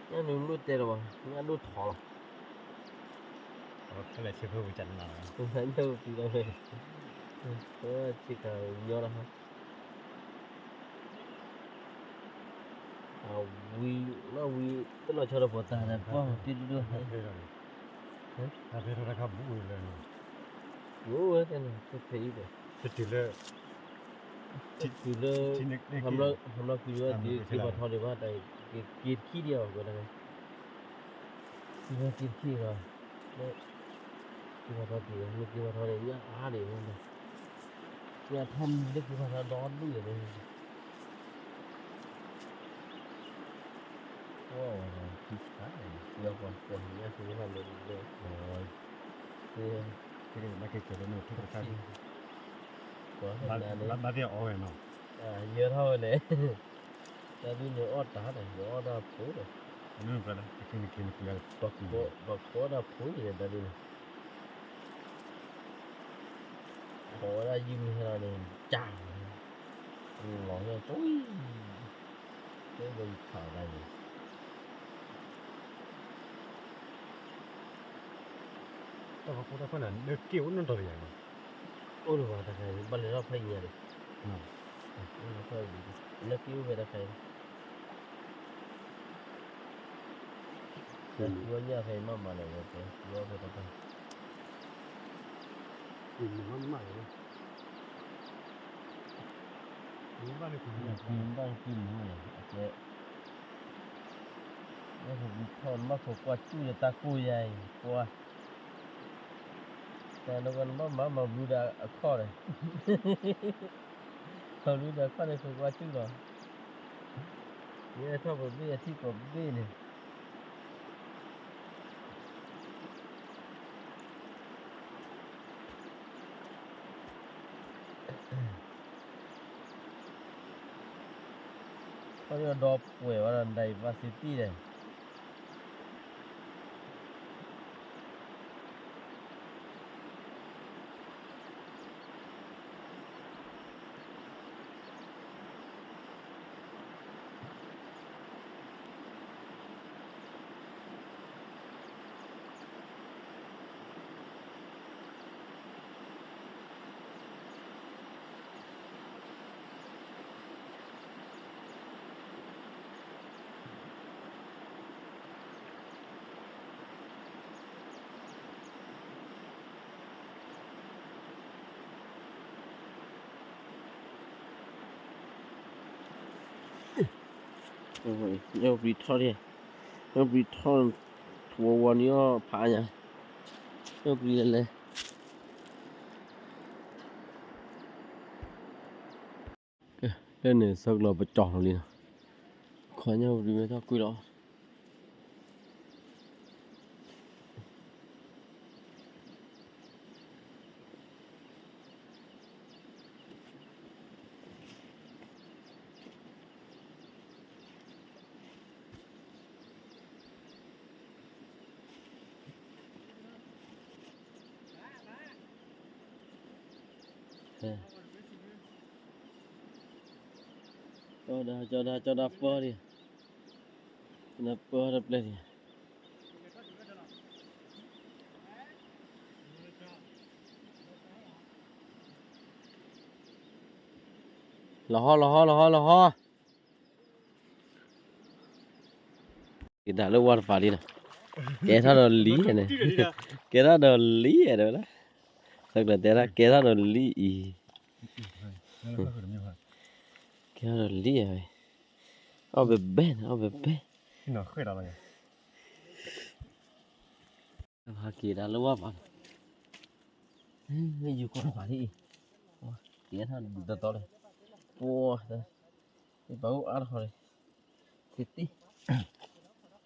ညၣ်နုၤမ့ၢ်တဲလၢၤဘၣ် ညၣ်ဒိၣ်ထီလီၤ, ဖဲလဲၣ်ဆ့ဖိဝံၤကနၣ်, ညၣ်ဒိၣ်ပျံၤလီၤဖဲ, ဆ့ကၤညီလီၤ အဝံၤ မ့ၢ်ဝံၤ တလီၤဆီဒီးပှၤတၢ်န့ၣ် ပှၢ်တ့ၢ်ဒိၣ်ဒိၣ်, တၢ်ဖဲထီၣ်တၢ်ခါဘူးလၢ, ဘူးဝဲတန့ၣ် ဖဲဖဲအံၤဒီး, တုၤလၢ, တုၤလၢ, ဟးမလီၤကွံာ်ဝဲ က့ၤပှၤထီဒံးဘၣ် တၢ်က့ၤတခံဒံးအီၤ ကွဲးတၢ်, က့ၤတခံဒံးအီၤ, က့ၤပှၤထီဒံး မ့ၢ်က့ၤပှၤထီန့ၣ် ညၣ်အါဒံး, ညၣ်ထီၣ်မံၤလၢက့ၤပှၤထီဒီဒူၣ်န့ၣ် ထံဆါန့ၣ် ပှၤကွၢ်ညၣ်ဆူညါလၢလၢ, ဘၣ်က့ၤကဲးလၢန့ၣ် ထံတခါ, ဘၣ်သ့ၣ်အီၣ်ဝဲနီၤ, ယဲထီၣ်ဝဲလဲၣ်, တၢ်ဒုးန့ၣ်အီၣ်တၢ်ဒီး ယအီၣ်တၢ်ဖိဒီး, ပှၤခိးဒၣ်ဖိန့ၣ် တၢ်ဒုးန့ၣ် ခိးဝဲဒၣ်ယုၢ်မ့ၢ်ဟဲလီၤန့ၣ် ကၢ်, လီၤညါကၠီ, ကဲဒီးယခးဒၣ်န့ၣ်, တၢ်ဖီခိၣ်တၢ်ဖီန့ၣ် လၢက့ၣ်အိၣ်နီတတီၤတယၤနီၤ, အိၣ်လၢၤဘၣ်တခါအံၤ ဘၣ်လဲၤထီၣ်ဖဲအံၤညါန့ၣ်, လၢက့ၣ်အိၣ်ဖဲတခါအံၤ ဝဲညၣ်ဖဲမးမးလၢၤဝဲတဲ ဝဲဖဲတၢ်တၢ်, မ့ၢ်မးမးလၢၤဝဲ, မ့ၢ်ဘၣ်လၢကွံာ်မးန့ၣ် အကဲ, မ့ၢ်ပဘုထီၣ်နဘၣ်ခိးကွၢ်စူၣ်ဒီးတၢ်ကိၢ်ယၤအံၤ ကွၢ် တၢ်နကနဘၣ်မၤမၤဘျုးဒီးအခီၣ်ဒီး, မၤဘျုးဒီးအခီၣ်န့ၣ် ခိးကွၢ်စူၣ်လီၤ, ယဲထီၣ်ပဘ့ၣ်အထံၣ်ပဘ့ၣ်န့ၣ်, ခီဒီးပှဲၤဝဲဒီးဒၣ်အံၤ ပှၤစံးတံၢ်ဒီး ညၣ်ပျံၤထီၣ်ဒံး, ညၣ်ပျံၤထီၣ်, ထူဝီဝီန့ၣ်အီၣ်ဖးညါ, ညၣ်ပျံၤလဲၤလဲၤ. လၢန့ၣ် ဆီကျိၤပကၠီၤလီၤလံနီၤ, ခီညၣ်ပျံၤမ့ၢ်ထီၣ်ကွံာ်လီၤ. ကၠီဒၣ် ကၠီဒၣ် ကၠီဒၣ်ပၢဒံး, ပၢတပျဲၢ်ဒံး. လီၤဟီ လီၤဟီ လီၤဟီ လီၤဟီ. က့ၤဒၣ်လၢဝါတပၤလံနီၤ, ကဲထီၣ်ဒီးလံန့ၣ်, ကဲထီၣ်ဒီးလံဒီး, ဆီကျိၤတဲဒၣ်ကဲထီၣ်ဒီးလံအံၤ, ကဲထီၣ်ဒီးလံဝဲ, အီၣ်ဘဲဘဲန့ၣ် အီၣ်ဘဲဘဲ. ဟဲက့ၤဒၣ်လၢဝါပၤ, ယူၤကီၢ်တပၤလံအံၤ, ကဲထီၣ်ဒ်သိးသိးလီၤ, ပှၤ, ပှၤအိၣ်အါ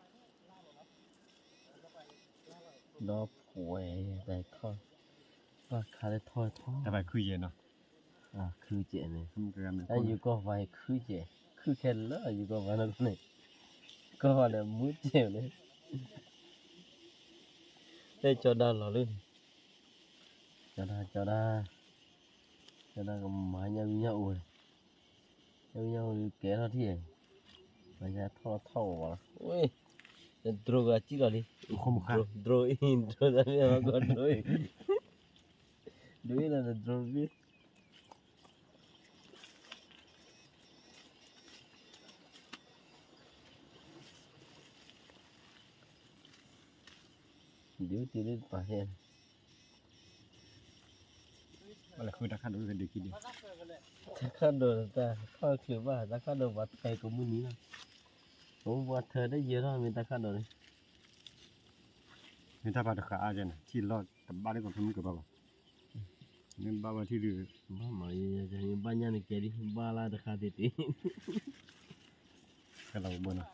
ထီၣ်လံ, သ့ၣ်သ့ၣ်, ဒီးပှဲၤတၢ်ထီၣ်, ဘၣ်ခါလၢထီၣ်ထီၣ်, တၢ်ဖးခုယဲၢ်နီၤ, ခုကဲးန့ၣ်, တၢ်ယူၤကီၢ်ပၤအံၤခုကဲး, ခုခဲလၢာ်ယူၤကီၢ်ပၤနီၤန့ၣ်, ကီၢ်ပၤဒီးမူကဲးန့ၣ်, တဲကၠီဒၣ်လီၤလၢန့ၣ်, ကၠီဒၣ် ကၠီဒၣ်, ကၠီဒၣ်ကမၤညၣ်ဝံၣ်ညၣ်အိၣ်, ညၣ်ဝံၣ်ညၣ်အိၣ်ကဲထီၣ်ထံၣ်, ပှၤညါထီၣ်ထီၣ်ဝဲလီၤ, ဝ့ၢ်, တဒြိကစံၣ်လီၤလံ, droneအံၤ drone တၢ်မ့ၢ်အီၣ်ကီၢ် drone အံၤ, drone အံၤလီၤ drone တဘ့ၣ်. ဒုးတုၤလၢတပၤဟဲ, ဘၣ်လဲၤဃုတၢ်ခၣ်ဒိၣ်ကဒုးခံဒုး, တၢ်ခၣ်ဒိၣ်တၢ်ခီၣ်ချုးဘၣ် တၢ်ခၣ်ဒိၣ်ပှၤထဲကမုၢ်နံၤလီၤ, ပှၤထဲတယဲၢ်ထီၣ်မ့ၢ်တၢ်ခၣ်ဒိၣ်န့ၣ်, မ့ၢ်တၢ်ပာ်တဃာ်အါကဲန့ၣ် ထံၣ်လီၢ်တဘၣ်လၢပှၤဖုမုၢ်ကဘၣ်ဘၣ်, မ့ၢ်ဘၣ်ဝဲထံၣ်ဒုး, ဘၣ်မၤလၢယဲယဲ ဘၣ်ညၣ်န့ၣ်ကဲဒ် ဘၣ်လၢတခါတ့ၢ်တ့ၢ်, ခဲလီၤဘၣ်နီၤ,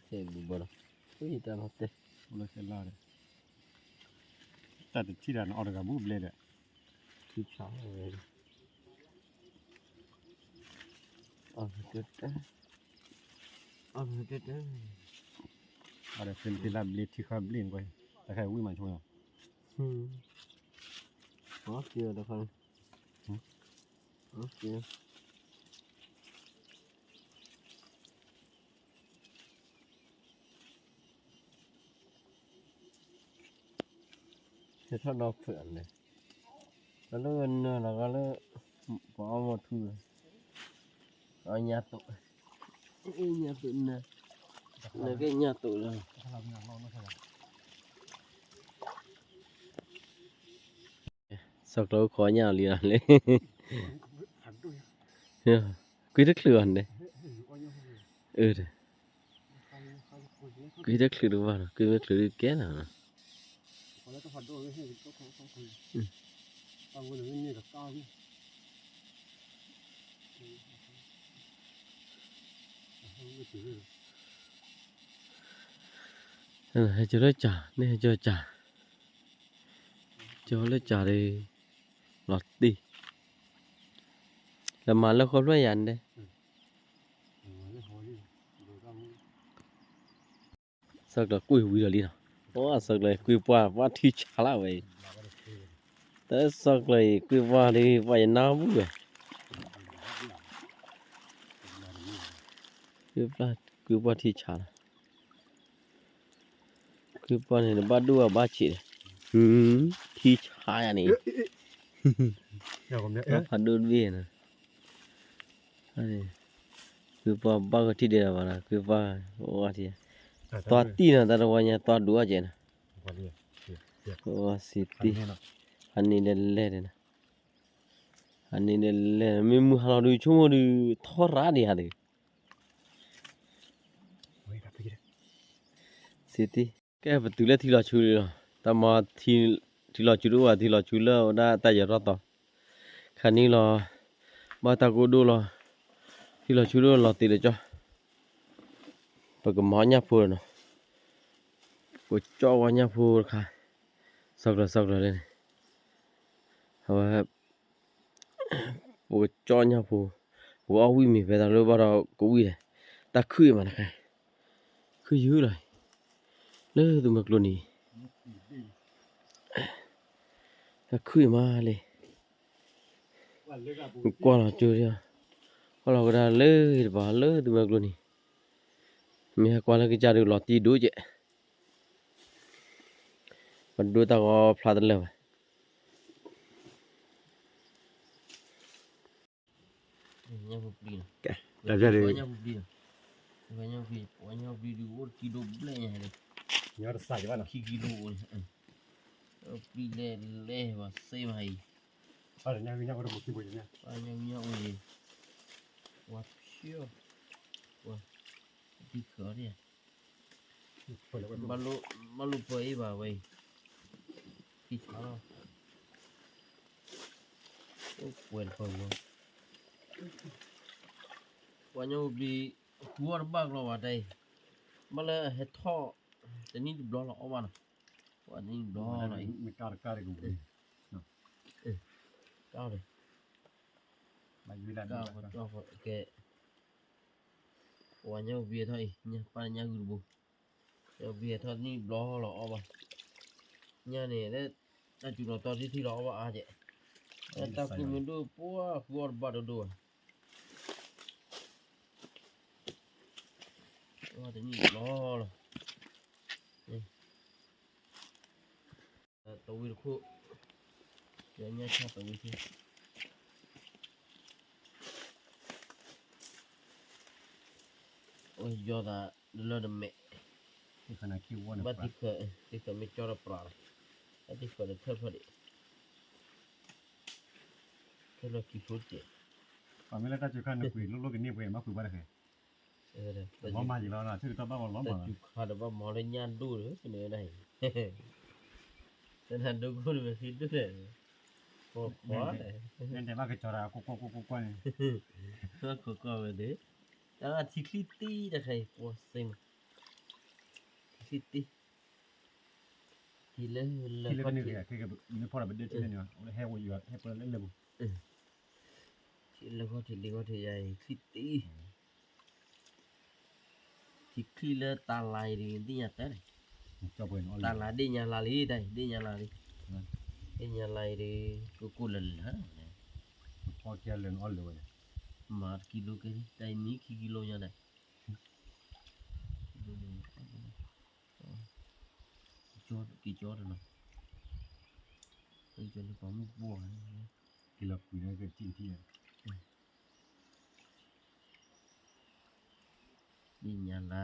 ခဲလီၤဘၣ်နီၤ, တၢ်လီၤတဲာ်, လၢခဲလီၤဒီး, တၢ်တထံၣ်တၢ်န့ၣ်အီၤတဂၤဘူးဘျဲဒီး, ထံဆါဝဲ, အီၣ်တၢ်, အီၣ်တၢ်, အီၣ်ဒီးဖဲနသ့လၢဘျ့ထံဃါဘျ့န့ၣ်ကွၢ်, တၢ်ခါဝံၣ်မၤဆိနီၤ, အီၣ်က့ၤတခါန့ၣ်, အီၣ်က့ၤ ဟဲထီၣ်ဒီဖျၢၣ်န့ၣ်, လၢနၢၤလီၤဂီၤလၢ, ပှၤအီၣ်မီၢ်ထူ, အီၣ်ညၣ်တိာ်, ညၣ်တိာ်နၢၤ, နၢၤက့ၤညၣ်တိာ်လီၤ. ဆီကျိၤခိးညၣ်လံလီၤလၢ, ကွံတချုးအီၤန့ၣ်, အၢ ကွံတချုးတဘၣ်နီၤ, ကွံမ့ၢ်ချုးဒုးကဲနီၤ, ဟဲကၠီလၢကၠီ, န့ၣ်ဟဲကၠီကၠီ, ကၠီလၢကၠီဒီး, လီၤတံၢ်, လၢမၤလၢဃီဖျၢၣ်ယၤန့ၣ်, ဆီကျိၤကွံဝံၤဒီးလံနီၤ, ပှၤဆီကျိၤကွံပှၢ် ပှၢ်ထံဆါလၢဝဲအံၤ, တၢ်ဆီကျိၤအံၤကွံပှၢ်ဒီး ပှၢ်ယနၢ်ဘူၣ်ဝဲ, ကွံပှၢ်ထံဆါလီၤ. ကွံပှၢ်န့ၣ် တဘၣ်ဒိၣ်ဘၣ်ဆံးဒီး, ထံဆါယၤန့ၣ်, ဖးဒိၣ်တဘ့ၣ်နီၤ, ကွံပှၢ်ဘၣ်ကထံၣ်ဒဲးလီၤဘၣ်နီၤ, ကွံပှၢ်, အိၣ်ဝဲထံ, သွါတံၢ်နီၤ တၢ်တဝီညါသွါဒူၣ်အကဲနီၤ, အိၣ်ဝဲစံးတံၢ်, ဟးန့ၢ်ဒဲးလဲၣ်ဒဲးနီၤ, ဟးန့ၢ်ဒဲးလဲၣ် မ့ၢ်မုၢ်ဟါလီၤဒုး ဆိကမိၣ်ဒုး ထီၣ်ရၣ်ဒံးဧါဒုး, ကဲ ပတုၤလၢထံလီၤဆူလံလီၤ. တၢ်မၤထံလီၤဆူတအိၣ်ဘၣ်, ထံလီၤဆူလၢဝဲဒၣ်တၢ်ယဲၤထီၣ်သီ ခါန့ၣ်လီၤ. ဘၣ်တၢ်ကိၢ်ဒိၣ်လီၤ. ထံလီၤဆူဒိၣ်လီၤတံၢ်လၢကၠီ, ပကမၤအီၣ်ညၣ်ဖိလီၤနီၤ. ပကကၠီဝဲညၣ်ဖိတခါ, စီကျၢၤစီကျၢၤလၢန့ၣ်, အဝဲ ပကကၠီညၣ်ဖိ, ပကအီၣ်ဝံၣ်မ့ၤဖဲတၢ်လၢဘၣ်ဒီးကဝံၣ်လဲၣ်, တၢ်ခုၣ်အံၤမးတခါ, ခုၣ်ယုၢ်လီၤ, လၢသုးမုၢ်ကျိၤန့ၣ်, တၢ်ခုၣ်အံၤမးလံ, ကွၢ်လီၤကၠိ, ကွၢ်လီၤကဒါလၢတပၤလၢသုးမုၢ်ကျိၤန့ၣ်, မ့ၢ်ဟဲကွၢ်လၢကစၢ်ဒုးလီၤတံၢ်ဒိၣ်ကဲး, ပဒိတၢ်ဂီၤဖျါတလၢာ်ဘၣ်. ညၣ်ဖိပျံၤနီၤ, တၢ်ညၣ်ဖိပျံၤနီၤ, ညၣ်ဖိပျံၤ, ညၣ်ဖိပျံၤဒုးအိၣ်တကံဒိၣ်ဘျဲၣ်ညါဟဲလံ, ညၣ်တစးကဘၣ်နီၤ, ခံကံဒိၣ်အိၣ်န့ၣ်, ပျံၤလဲၣ်လဲၣ်ဝဲစ့မးအံၤ, ညၣ်ဖိပျံၤ, ဝါဖျၢၣ်, ဝါ, ဒ်ခၢးအီၤဒ် ဘၣ်လိၣ်ပၢအံၤဘၣ်ဝဲအံၤ, ခံဆါလီၤ, အိၣ်ပှဲၤတပၢၤမီၤ, ပှၤညၣ်ဖိပျံၤ, ဃုအီၣ်တဘၣ်ကလီဘၣ်တၢ်အံၤ, ဘၣ်လၢအဟဲထီၣ်, တနံၣ်တဘျီလီၤအီၣ်ဘၣ်နီၤ, ပှၤတနံၣ်တဘျီလီၤအံၤ, မ့ၢ်ကၢ်တကၢ်တကဝံၤ, ကၢ်, ကဲ ပှၤညၣ်ဖိပျံၤထီၣ်အံၤ, ပၢ်ညၣ်ဂုၢ်တဘိ, ညၣ်ဖိပျံၤထီၣ်တနံၣ်ဘျီလီၤအီၣ်ဘၣ်, ညၣ်န့ၣ်လၢ, တၢ်စူၤလီၤတီထံထံလီၤအီၣ်ဘၣ်အါကဲး, တၢ်ကူမ့ၢ်ဒိၣ်ပှၢ်ဃုအီၣ်တဘၣ်ဒိၣ်ဒိၣ်ဘၣ်, အီၣ်တနံၣ်ဘျီလီၤ, သဝံတခိၣ်, ယညၣ်ဆၣ်သဝံသ့ၣ်, ယီၤသးလၢတမဲာ်, ဘၣ်သံၣ်ဃၢၤ, သံၣ်ဃၢၤမ့ၢ်ကၠီတပြးလီၤ, ဘၣ်သံၣ်ဃၢၤဒီးထၢၣ်ဖျီၣ်ဒံး, ထၢၣ်ဖျီၣ်ခံဆိတကဲး, ပှၤမ့ၢ်လၢတၢ်စူၤခါနကွံာ်လိၣ်လိၣ်ကန့ၢ်ပှဲၤမၤကွံာ်ဘၣ်တဃဲ, မၤမၤယံၤလီၤ, တၢ်စူၤခါဒီးဘၣ်မၤလၢညၣ်ဒိၣ်ဒီး ပန့ၣ်ဝဲဒၣ်အံၤ, တနၤဒိၣ်ကိၢ်ဒီးမ့ၢ်သံဒိၣ်ဒီး, ကိးကွၢ်, တဲဘၣ်ကစီၤတၢ်ကွၢ်ကွၢ်ကွၢ်ကွၢ်ကွၢ်န့ၣ်, ကွၢ်ကွၢ်ဝဲသ့ၣ်, တၢ်ထံချံတ့တခါအံၤ ပှၤစ့မး, ထံချံတ့, ထံလၢလၢ, ထံလၢခီၣ်ထံးလံခီၣ်ထံးယၤအံၤ ချံတ့, ထံချံလၢတၢ်လါအံၤဒ်န့ၣ်ညါတဲန့ၣ်, တၢ်လါဒ့ၣ်ညါလါလံတၢ်အံၤ ဒ့ၣ်ညါလါလံ, ဒ့ၣ်ညါလါအံၤဒီး, ကိၢ်ကိၢ်လၢာ်လၢာ်န့ၣ်, မၤတကံလိကဲ, တၢ်အံၤမံခံကံလိညါဒီး, ကံကၠီတနီၤ, ကံကၠီလၢပှၤမုၢ်ပှၢ်, က့ၤလီၤကွံာ်လၢကထံၣ်ထံၣ်, ဒ့ၣ်ညါလါ,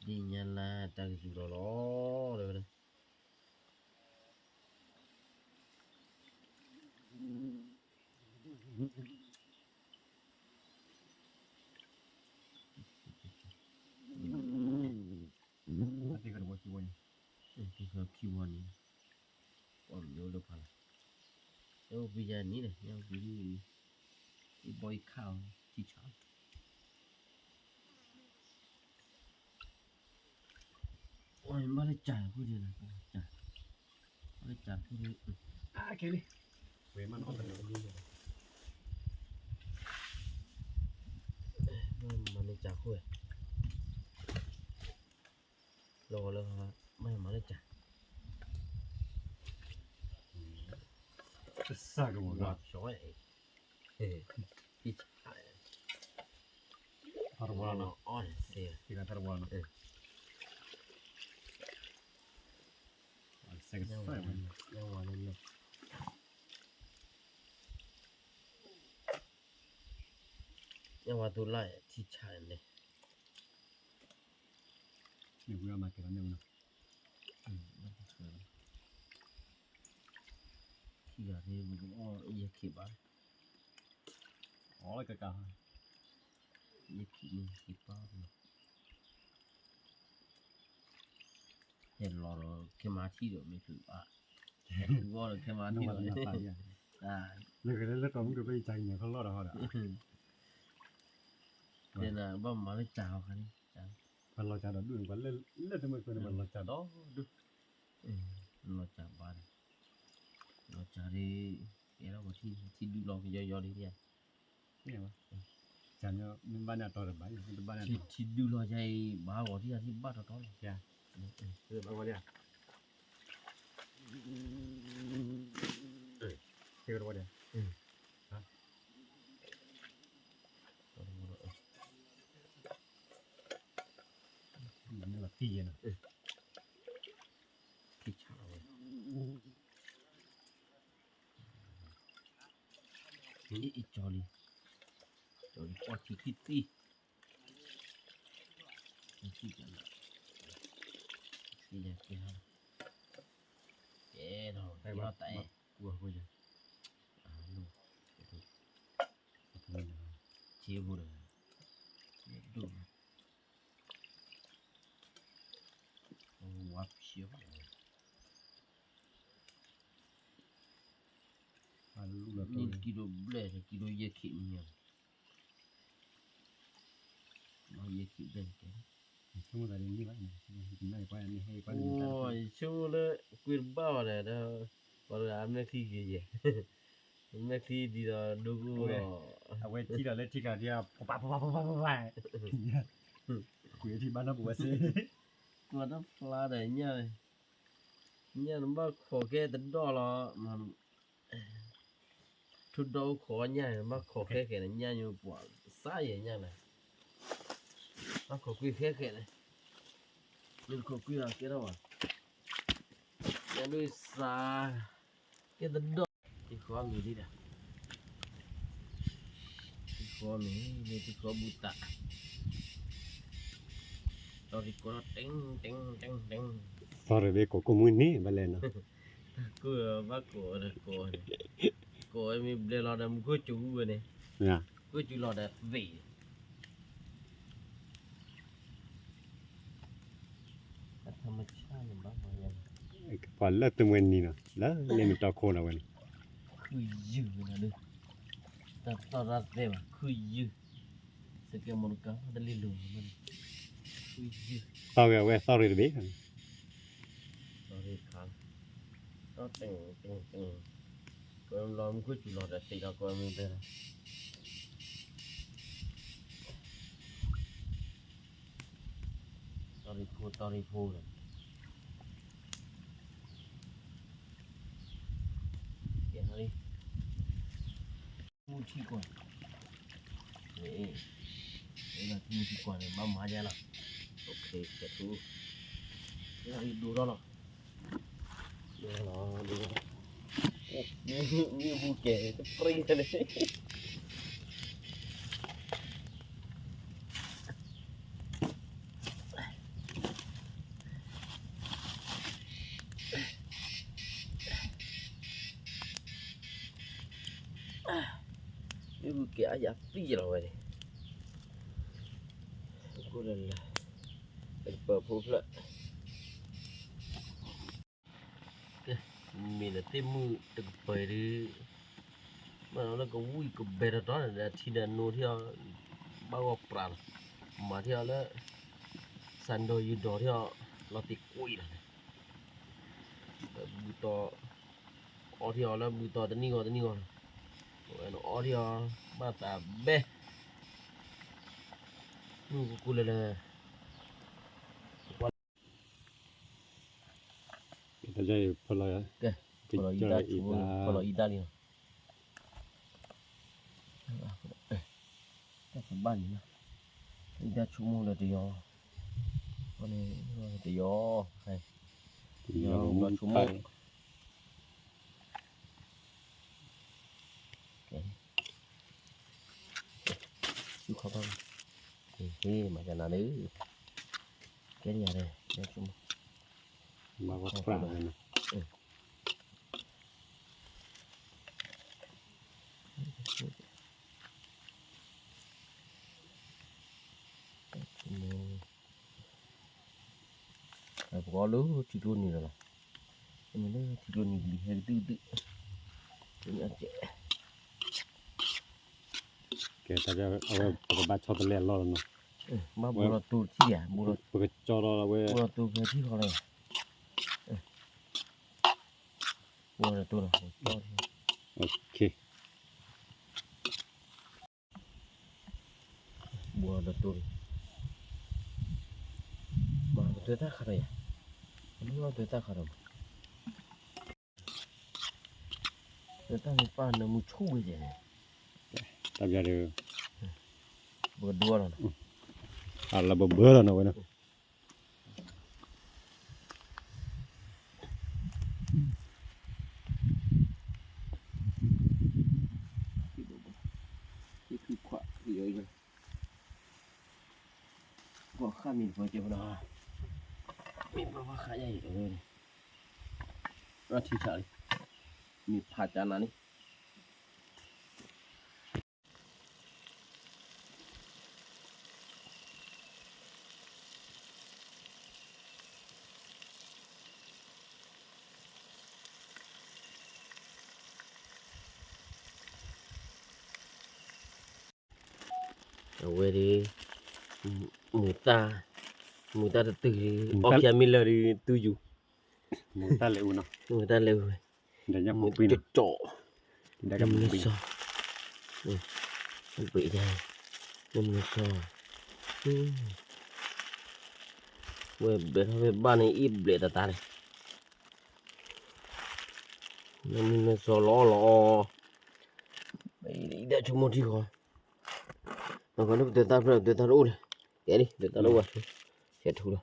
ဒ့ၣ်ညါလါတၢ်ကစူၤလီၤလီၤ, တဲဝဲဒၣ် တၢ်သ့ၣ်ဃၢၤတဝီခံဝီန့ၣ်, တၢ်သ့ၣ်ဃၢၤခံဝီန့ၣ်, ပှၤမ့ၢ်အိၣ်လၢဖးလီၤ, ညၣ်ဖိပျံၤယၤန့ၣ်ဒီး ညၣ်ဖိပျံၤ, အံၤဘီအံၤခၣ်အီၤ ထံဆးလီၤ, အဝဲမ့ၢ်လၢကၠးဖိဒံး, ကၠး, မ့ၢ်လၢကၠးဖိဒံး, အကဲလံ, ဝဲမ့ၢ်နီၢ်တလၢ, မ့ၢ်မၤန့ၢ်ကၠးဖိဝဲ, လီၤဂီၤလၢ, မ့ၢ်မၤလၢကၠး, ကစၢ်ကဝီၤလီၤ, ဖံဆး, တၢ်တဝီလီၤနီၤ, အီၣ်န့ၣ်, တၢ်တဝီလီၤနီၤ, စဲကစၢ်ဝဲ, ညၣ်ဝါသူလၢ်ထံဆးန့ၣ်, ထံဝံၤအမၤကဲၤလီၤန့ၣ်ဝဲနီၤ, ထံဂၤန့ၣ် ပကအီၣ်ယဲၢ်ခံဘၣ်, အီၣ်လၢကကး, ယဲၢ်ခံန့ၣ် ယပၢ်နီၤ, ဟဲလီၤဒီးခဲမၤထံၣ်ဒီးမ့ၢ်ဖုးဘၣ်, ဟဲဖုးဂီၢ်ဒီးခဲမၤထံၣ်ဒီး, လၢကလဲၤလၢတီၤမုၢ်ကပၢၢ်ယကၤကညီၤခီလီၢ်ဒီးဟီဒီး, တဲနၤဘၣ်မၤလၢကၤအီၤခါန့ၣ်, ပှၤလီၤကၤဒီးဒူၣ်န့ၣ် ပှၤလၢတမုၢ်ကပၢၢ်န့ၣ် ပှၤလီၤကၤဒီးဒူၣ်, လီၤကၤဘၣ်ဒီး, လီၤကၤဒ်, ကဲထီၣ်ပှၤထံၣ်ဒူၣ်လီၤကယီယီဒ်န့ၣ်, မ့ၢ်ဘၣ်န့ၣ်အတီၤတဘၣ်, တဘၣ်န့ၣ်အတီၤ, ထံဒူၣ်လီၤယၤအံၤ ဘၣ်ဂီၤထံၣ်အထံၣ်ဘၣ်တီတီလီၤ, ဘၣ်ဂီၤဒ်, ထံဆးလီၤဝဲ, အံၤကၠီလံ, ကၠီလံပှၢ်ထံခံသံ, ထံကလၢာ်, ထံယကဲ, ကဲထီၣ်, ကဲထီၣ်တၢ်အဲၣ်, ကူၣ်အဃိယဲ, အလိၣ်, ထံဖိဒီး, ယဒိၣ်, ဝါဖျၢၣ်, န့ၣ်တကံဒိၣ်ဘျဲၣ် တကံဒိၣ်ယဲၢ်ခံးမံၤညါ, ယဲၢ်ခံးဘျဲၣ်န့ၣ်ကဲ, ယဆိကမိၣ်လၢကွံာ်တဘၣ်အီၤဒီး, ပှၤတဂၤအမဲာ်ချံဂ့ၤယဲၢ်, အမဲာ်ချံဒ်သိးဒိကအိၣ်ဒီး, အဝဲထံၣ်ဒီးလၢထံကျါဒ်, ပပပပပပပ, ကွံာ်ထံၣ်ဘၣ်နီၢ်ပဝဲစ့ၢ်, ကွၢ်တဖျါဒီးညၣ်, ညၣ်နဘၣ်ခိးကဲတဒီၣ်လီၤ, ထူဒီအိၣ်ခိးညၣ်န့ၣ် ဘၣ်ခိးခဲခဲန့ၣ် ညၣ်ညိပှၤစးယဲၢ်ညၣ်န့ၣ်, ဘၣ်ခိးကွံာ်ခဲခဲန့ၣ်, မ့ၢ်တခိးကွံာ်အီၤကဲထီၣ်ဘၣ်, ညၣ်ဒုးစး, ကဲတဒီၣ်, တံၤဃီမံၤဒံးဒီး, တံၤဃီမံၤ, မ့ၢ်တံၤဃီဘူၣ်တၢ် တီၤတံၤကိးထီၣ်တ့ၢ်တ့ၢ်တ့ၢ်တ့ၢ်, သီရ့ၣ်ဘ့ကိးကိးမုၢ်န့ၣ် ဘၣ်လဲၣ်နီၤ, ကိးဘၣ်ကိးဒီးကိးန့ၣ်, ကိးဝဲမ့ၢ်ဘျဲလီၤဒီးမူခိၣ်စူၤဝဲန့ၣ်, မ့ၢ်ဧါ, မူခိၣ်စူၤလီၤဒီးသ့ၣ်, ပှၤလၢတမွဲနံၤနီၤ လၢလ့မ့ၢ်တီခိၣ်နီၤဝဲန့ၣ်, ခုၣ်ယုၢ်ဝဲဒၣ်လၢ, တၢ်သီၣ်တၢ်သဲဘၣ် ခုၣ်ယုၢ်, စကဲမီတကါတလ့လိၤ, ခုၣ်ယုၢ်, သီၣ်ဂ့ၤအဝဲသီၣ်ရ့ၣ်တဘ့ၣ်, သီၣ်ရ့ၣ်ခါ, သီၣ်တ့ၢ်တ့ၢ်တ့ၢ်, ကွဲမုၢ်လီၤမူခိၣ်စူၤလီၤဒီးသ့ၣ်ဒီးကွဲမုၢ်ဘဲလီၤ သီၣ်ရ့ၣ်ဖိသီၣ်ရ့ၣ်ဖိဒီး, ကဲ, မူထံကွၢ်, မူထံကွၢ်န့ၣ် ဘၣ်မၤယဲလီၤ, ကဲထူ, ဒိၣ်ထီၣ်လီၤ, ဒိၣ်ထီၣ်လီၤ, မ့ၢ်ဘူကဲၤတပြံန့ၣ် မ့ၢ်ဘူကဲၤအါယၤသံလီၤဝဲန့ၣ်, ကိၣ်လၢ်လၢ်, တကပၤဖိဖျၢၣ်, မ့ၢ်ဒီးသ့ၣ်မုၢ်တကပၤဒုး, ဘၣ်လၢကဝံၣ်ကဘဲတတီၤန့ၣ်ဒီး ထံဒီးနိထံအီၤ, ဘၣ်ဂီၢ်ပြးလီၤ, မၤထံအီၤလၢ, စၣ်ဒီးယူၤဒီးထံအီၤ, လီၤသံကွံာ်လီၤန့ၣ်, ဘုတီၤ, အီထံအီၤလၢဘုတီၤတနံၣ်ဂီၤတနံၣ်ဂီၤလီၤ, အဝဲန့ၣ်အီထံအီၤ, ဘၣ်သးဘဲ, မုၢ်ကကူလၢလၢ ဖီလီၤအံၤတၢ်လံ, တၢ်ဘၣ်လံ, အံၤတၢ်ဆိကမိၣ်လၢတယီၤ, န့ၣ်, တယီၤ, တယီၤလီၤဆိကမိၣ် ဆူခီဘၣ်, ဟ့ၣ်မၤကနၤလၢ, ကဲဒ်ယၤလဲၣ်, ဘၣ်ဝဲပြးဝဲန့ၣ်, ဆိကမိၣ် ပကအီၣ်လၢထံကျိနံၤလီၤလီၤ. မ့ၢ်လၢထံကျိနံၤလံၤဟဲကသုၣ်ကသုၣ်, ကဲ အဝဲပကဘၣ်ဆီတလဲအလီၢ်လီၤနီၤ. ဘၣ်ဘိလီၤတိၤထံၣ်ဧါ, ပကကၠီလီၤဝဲ, ဘိလီၤတိၤဖဲထံၣ်ဃီလီၤ. ဘိလီၤတိၤလီၤ, ဘိလီၤတိၤလီၤ, မၤကတၢၢ်တၢ်ခါဒီးယၤ, မၤကတၢၢ်တၢ်ခါဒီး, တၢ်မ့ၢ်ပၢ်နၢမူဆိၣ်ဝဲယဲၢ်န့ၣ်, တၢ်ဘျါဒီး, ပကဒိလီၤနီၤ, အလၢဘၢဘၢလီၤနီၤဝဲနီၤ. ပှၤဃၣ်မံၤတပှဲၤကဲဖဲဒီး, မ့ၢ်ပှၤဘၣ်ဃးယါအံၤ, အထံဆးလံ, မ့ၢ်ဖးကၢနၤန့ၣ် အဝဲဒၣ်, မုာ်တၢ်, မုာ်တၢ်တတုၤ, အီၣ်ဖျါမ့ၢ်လၢာ်ဒီး တူၢ်ယူၤ, မုာ်တၢ်လဲၤအူနီၤ, မုာ်တၢ်လဲၤအူဝဲ, မုာ်တကၠီၣ်, မုာ်စီၤ, ဘ့ၣ်ယါ, မုာ်စီၤ, ဝဲဘျဲၣ်ထီၣ်ဖဲဘၣ်န့ၣ် အ့ၣ်ဘျဲၣ်တၢ်တၢ်န့ၣ် မုၢ်မ့ၢ်စီၤလီၤအီၣ်လီၤအီ, အံၤဒၣ်ဆိကမိၣ်ထံဃီ, အဃိန့ၣ်ပတၢ်သၣ်ဖျၢၣ် ပတၢ်သၣ်တအိၣ်လၢၤ, ကဲဒ် ပတၢ်သၣ်တအိၣ်ဘၣ်, ဆဲးထူလီၤ,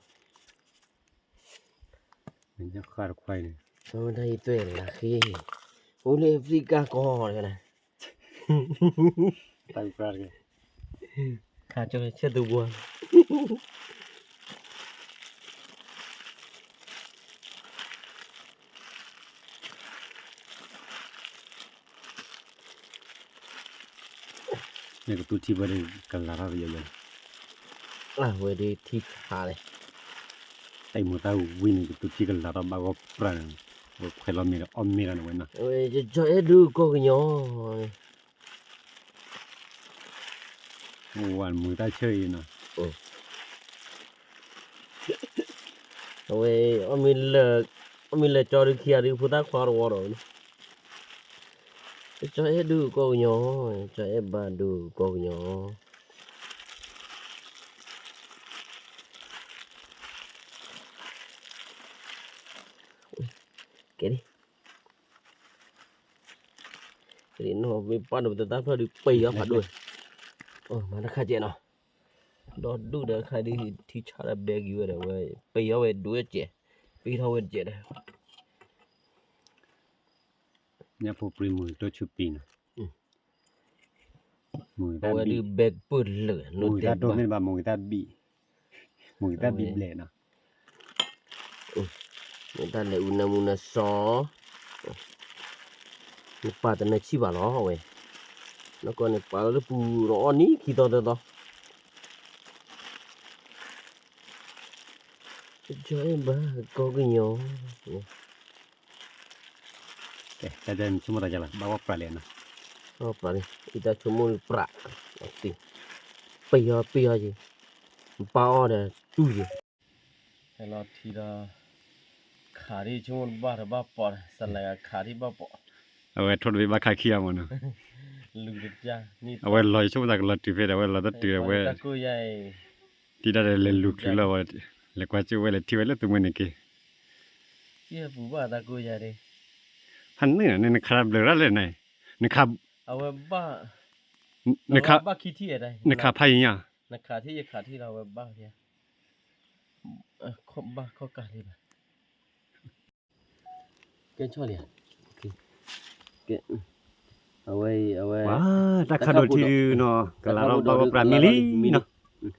တၢ်ယသွဲၣ်လၢဃ့, အိၣ်လၢအဖရံကၢ်ကီၢ်လၢ, ခါကၠီဆဲးသူဘိ နကသူထံဘၣ်ဒီး ကလၤထီၣ်ကယီယီ, အဝဲဒၣ်ထံဆးလဲၣ်, တၢ်မုာ်တၢ်ဝံၤန့ၣ် ကသူထံကလၤထီၣ်ဘၣ်ဂီၢ်ပြၢ်န့ၣ်, ဝဲခွဲးလီၤမ့ၢ်ဒီးအီၣ်မ့ၢ်လီၤန့ၣ်ဝဲနီၤ, ဝဲကၠီအဲၣ်ဒိးကီၢ်ကညီ ဝဲမုာ်တၢ်ဆၢအံၤနီၤ, အဝဲ, အီၣ်မ့ၢ်လၢကၠီဒုးခံဂၤဒုး ဖိသၣ်ခွါတဝီဒီး, ကၠီအဲၣ်ဒိးကီၢ်ကညီ, ကၠီအဲၣ်ဘၣ်ဒိးကီၢ်ကညီ, ကဲဒ် နီၢ်မ့ၢ်ပၢ်ဒီးပတၢ်သၣ်ဖျၢၣ်ဒုးပ့ၤအီၤဖးဒိၣ်, မၤတခါကဲနီၤ, ဒီးဒုၣ်ဒီးခါဒ်ထံဆးဒီးဘဲက့ၤဝဲဒီးဝဲ, ပ့ၤအီၤဝဲဒိၣ်ဝဲကဲ, ပ့ၤထီၣ်ဝဲတကဲဒီး, ညၣ်ဖိပြံမုၢ်တဆူပံၤနီၤ, မုၢ်တၢ်ဘံၣ်, မုၢ်တၢ်ဒိၣ်မ့ၢ်တဘၣ် မုၢ်တၢ်ဘံၣ်, မုၢ်တၢ်ဘံၣ်ဘျဲၣ်နီၤ မ့ၢ်တၢ်လဲၤအူနၢမူနၢစီၤ, နပာ်တနၢဆံၣ်ဘၣ်လီၤဝဲ, နကီၢ်န့ၣ်ပာ်လီၤလၢပူၤဒီးအီၣ်နံၣ်ခံသီသၢသီ, ကၠီအဲၣ်ဘၣ်ကီၢ်ကညီ, တၢ်ဆိကမိၣ်တၢ်ယါလီၤ ဘၣ်ဝဲပြးလဲၣ်နီၤ, ဘၣ်ဝဲပြးလဲၣ် အံၤတၢ်ဆိကမိၣ်ပြး, ပ့ၤအီၤပ့ၤအီၤက့ၤ, ပာ်အီၤဒီးတူၢ်က့ၤ ဟဲလီၤထံဒီး ခးဒ်ဆိကမိၣ်တဘၣ်တဘၣ်ပီး စလဲခးဒ်ဘၣ်ပီး, အဝဲထိၣ်တဘ့ၣ်ဘၣ်ခါခံဂၤမးနီၤ, အဝဲလီၤယဆိကမိၣ်သးကလီၤတုၤဖဲဒီး အဝဲလီၤတတုၤအဝဲ, တံၤဒၣ်ဒီးလဲၤလူၤချုးလီၤဝဲ, လဲၤကွၢ်ကၢဝဲလဲၤထံၣ်ဝဲလၢသုမှဲန့ၣ်က့ၤ, ဟါန့ၣ် နခးဘျုးရၣ်လဲၣ်န့ၣ်, နခး, နခးဖးယံၤညါ ကဲ, အဝဲ, အဝဲ, တၢ်ခးဒိၣ်ထံဒုနီၤ ကလၤထီၣ်ဘၣ်ဝဲပြးမံလံနီၤ,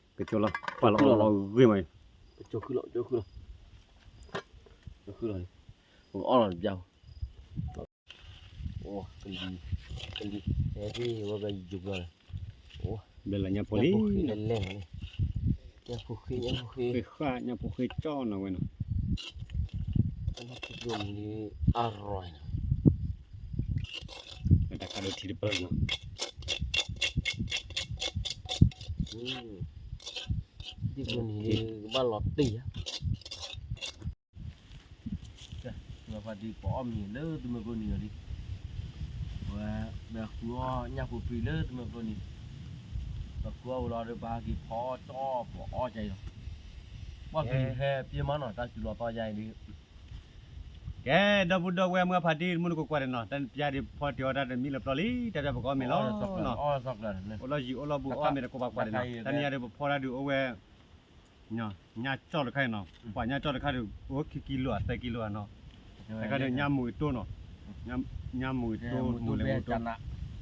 ကကၠိလီၤ ပာ်လီၤအီၣ်လီၤဂ့ၤမး, ကကၠိလီၤ, ကကၠိလီၤ, ကကၠိလီၤ, အီၣ်လီၤတဘျီ, ကလံၤ, ကလံၤ, ဝဲကယူၤဘျီ, ဘျီလၢညါဖိလံ, ညါဖိဃ့, ညါဖိဃ့, ဃ့ဃာ် ညါဖိဃ့ကၠီနီၤဝဲနီၤ ထံကျိနံၤအရၤနီၤ, တၢ်ခးဒိၣ်ထံတပၢၢ်နီၤ, ထံကျိနံၤကဘၣ်လီၤတံၢ်ဧါ. ပှၤဒ်ပအီၣ်မ့ၤလၢသုမုၢ်ကျိနံၤလီၤလံ, ဝဲ ပဃုအီၣ်ညၣ်ဖိပြံလၢသုမုၢ်ကျိနံၤ, ပဃုအီၣ်ဝံၤလီၤဒီး ပဟးက့ၤဖီအီၣ်ကၠီပအီၣ်ကၠီအံၤလီၤ, ပှၤကလံၤဟဲပျဲမးနီၤ တၢ်စူၤလီၤသီယါအံၤဒ် ကဲ ဒီပုၢ်ဒီဝဲၢ်မုၢ်ဖးတံၢ်တမုၢ်နကိးကွၢ်န့ၣ်နီၤ, တၢ်ပျၢ်ဒံးဖီတ့ၢ်အီၣ်တၢ်တမံၤလၢပျီလံ, တၢ်ပျၢ်ပကအီၣ်မ့ၤလီၤ, အိၣ်လီၤယံၤအိၣ်လီၤဘူးအီၣ်မ့ၤတကိးပှၤကွၢ်န့ၣ်နီၤ, တနံၤအံၤဒီးပဖီတၢ်ဒုးအိၣ်ဝဲ ညၣ်ကၠီၣ်တခါအံၤနီၤ, ပှၤညၣ်ကၠီၣ်တခါဒုး အိၣ်ခံကံလိာ်သၢကံလိာ်နီၤ, တခါဒုးညၣ်မူၤအံၤတိၢ်နီၤ, ညၣ်မူၤအံၤတိၢ်မူၤလဲၤ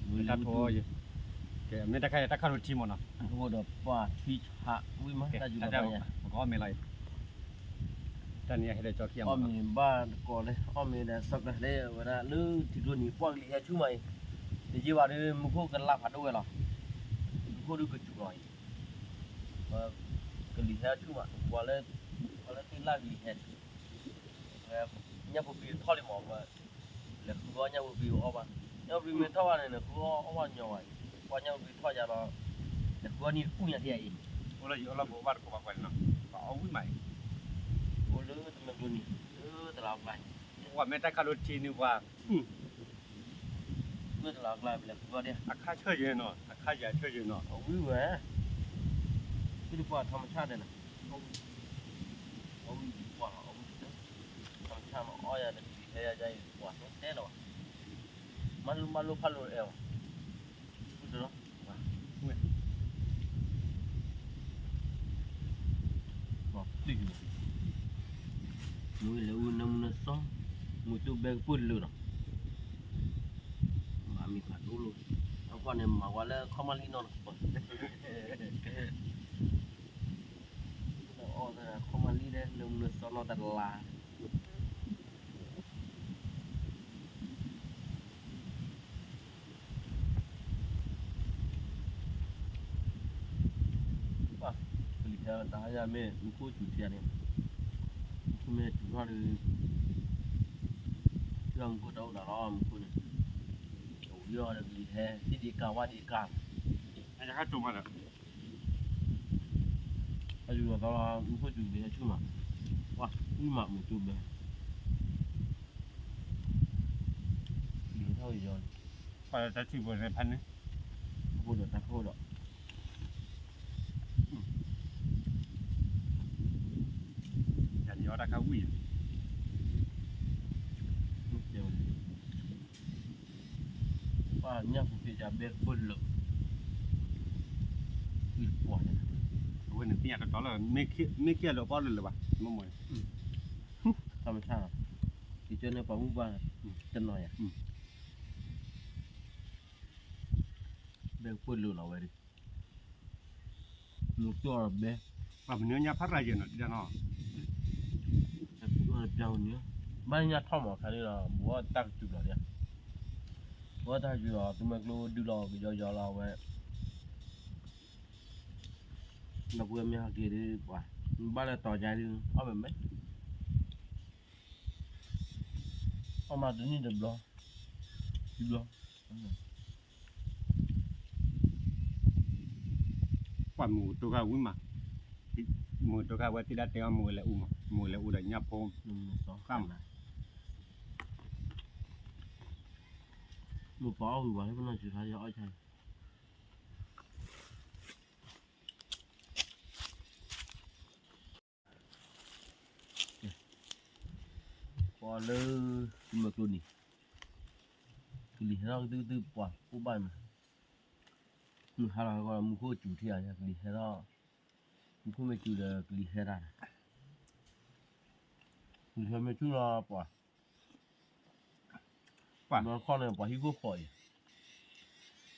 မူၤတိၢ်, တၢ်ထိးအီၣ်ယဲ, ကဲ မ့ၢ်တၢ်ခါအံၤတၢ်ခးဒိၣ်ထံမ့ၢ်နီၤ, ပကအီၣ်မ့ၤလီၤအံၤ, တၢ်နံၤအံၤဟဲဒီးကၠီခံဂၤမ့ၢ်နီၤ, အီၣ်မ့ၤဘၣ်တကိးလၢ အီၣ်မ့ၤဒီးစီၤကျၢၤလၢဝဲဒၣ်လၢထံကျိနံၤ ပှၤကလံၤဟဲဆူၣ်မးအံၤ, တယံာ်ဘၣ်ဒီး မူခိၣ်ကလၢ်ဖးဒိၣ်ဝဲလီၤ, မူခိၣ်ဒုးကစူၤလီၤအံၤ, ကလံၤဟဲဆူၣ်မး ပှၤလၢ ပှၤလၢသ့ၣ်လၢ်ကလံၤဟဲ ညၣ်ဖိပြံထီၣ်လံမး, လဲၤဃုအီၣ်ညၣ်ဖိပြံအီၣ်ဘၣ်, ညၣ်ဖိပြံမ့ၢ်ထီၣ်ဘၣ်န့ၣ် လဲၤဃုအီၣ်အီၣ်ဘၣ်ညီဘၣ်, ပှၤညၣ်ဖိပြံထီၣ်ယါလီၤ, လဲၤဃုအီၣ်နံၣ်တကူၣ်ညါထံအံၤ, အိၣ်လၢယအိၣ်လၢဘူးဘၣ်တကိးဘၣ်ကွၢ်န့ၣ်နီၤ, ပှၤအီၣ်ဝံၣ်မးအံၤ, အိၣ်လၢတမ့ၢ်ကျိနံၤ လၢတလးအကျါအံၤ, ပှၤမ့ၢ်တၢ်ခးဒိၣ်ထံန့ၣ်ပှၤ မ့ၢ်တလးအကျါ ပလဲၤဃုအီၣ်ဒၣ်, အခါဆၢယဲနီၤ, အခါယဲဆၢယဲနီၤ, အဝံၣ်ဝဲ, မ့ၢ်တပှၤထီမဆၣ်တဲနီၤ, အဝံၣ်ပှၤလီၤ, အဝံၣ်, ထီမဆၣ်မ့ၢ်အီၣ်ယၤဒီး ကလံၤဟဲယၤယၤအံၤ ပှၤတဲလီၤဘၣ်, မၤလိမၤလိဖးလိအဲၣ်အီၤ, ဃုတလီၤ, ပှၤ, ပှၤ, မ့ၢ်လဲၤအူနၢမူနၢစီ, မူတူၢ်ဘဲကပၢၢ်လၢာ်လီၤ, မၤမ့ၢ်ဖးဒိၣ်လိာ်, အကွၢ်န့ၣ်မၤဝဲလၢခီၣ်မၢ်လံနီၤ, အီၣ်ခီၣ်မၢ်လံဒီး နၢမူနၢစီနီတလါ ပှၤ, ကလံၤဟဲတဟါယၤမ့ၢ် မူခိၣ်စူၤထံန့ၣ်, မူခိၣ်မ့ၢ်စူၤထီၣ်ဒီး, မူခိၣ်တအိၣ်ဒၣ်လီၤ မူခိၣ်န့ၣ်, အဝံၣ်အီၤဒီးကလံၤဟဲ သ့ၣ်ဒံးကၤဝၣ်ဒံးကၤ, ဟဲခါတိၤမးဒီး အယူၤလီၤသီလီၤ မူခိၣ်စူၤကလံၤဟဲဆူၣ်မး, ပှၤ, အံၤမးမူတူၢ်ဘဲ, ကလံၤဟဲထီၣ်ကယီၤ, ပှၤဒီးတၢ်ထံၣ်ဖိန့ၣ်ဖဲန့ၣ်, ဖိဒီးတၢ်ခိၣ်ဒီး, ယၤန့ၣ်အီၣ်တၢ်ခါဝံၣ်ယၤ ပှၤညၣ်ဖိဖံးယၤဘဲကပၢၢ်လၢာ်, အံၤပှၤန့ၣ်, အဝဲန့ၣ်သ့ၣ်ညါတတီၤလၢ မ့ၢ်ခံဂၤဒီးပှၤလၢာ်လၢာ်ဘၣ်, မ့ၢ်မ့ၢ်, တၢ်မဆါ, ယကၢန့ၣ်ပှၤမုၢ်ဘၣ်, တနီၤယၤ, ဘဲကပၢၢ်လၢာ်လီၤဝဲဒၣ် မူတူၢ်ဘဲ, ပှၤမနုၤညါဖးရၤယဲၢ်နီၤ ဒ်ဒၣ်နီၤ, ပျၢ်န့ၣ်, ဘၣ်ညၣ်ထီၣ်မးခါန့ၣ်လီၤ ဘူးအီၣ်တၢ်ကစူၤလီၤဒၣ်, ဘူးအီၣ်တၢ်ကစူၤလီၤ သုမ့ၢ်ကျိဒုးလီၤကယီယီလီၤဝဲ, ဒီပုၢ်ဝဲၢ်မ့ၢ်ဟဲက့ၤဒုးပှၤ, ဘၣ်လၢတီၤယါဒုး အီၣ်မ့ၢ်မ့ၢ် အီၣ်မးတနံၣ်တဘျီ, တဘျီ, ပှၤမုၢ်ကတိၤခါဝံၤမး, မုၢ်ကတိၤခါဝဲသ့ၣ်ဒၣ်တဲအီၤမုၢ်ဝဲလဲၤအူမး, မုၢ်ဝဲလဲၤအူဒီးညၣ်ဖိ, ဃၣ်မး, မုၢ်ပှၤအီၣ်ဝံၤပှၤလၢပနီၢ်ဆံးခါယအီၣ်ဆါ ပှၤလၢ သုမ့ၢ်ကျိနံၤ, ကလံၤဟဲထီၣ်ကသုကသုပှၤအိၣ်ဘၣ်မး, မုၢ်ဟါလီၤဟဲကီး မူခိၣ်စူၤထံဧါ ကလံၤဟဲထီၣ်, မူခိၣ်မ့ၢ်စူၤဒီးကလံၤဟဲတၢ်, ကလံၤဟဲမ့ၢ်ဆူၣ်လီၤပှၤ ပှၤခီၣ်န့ၣ် ပှၤဟံၣ်ခိၣ်ဃီအံၤ,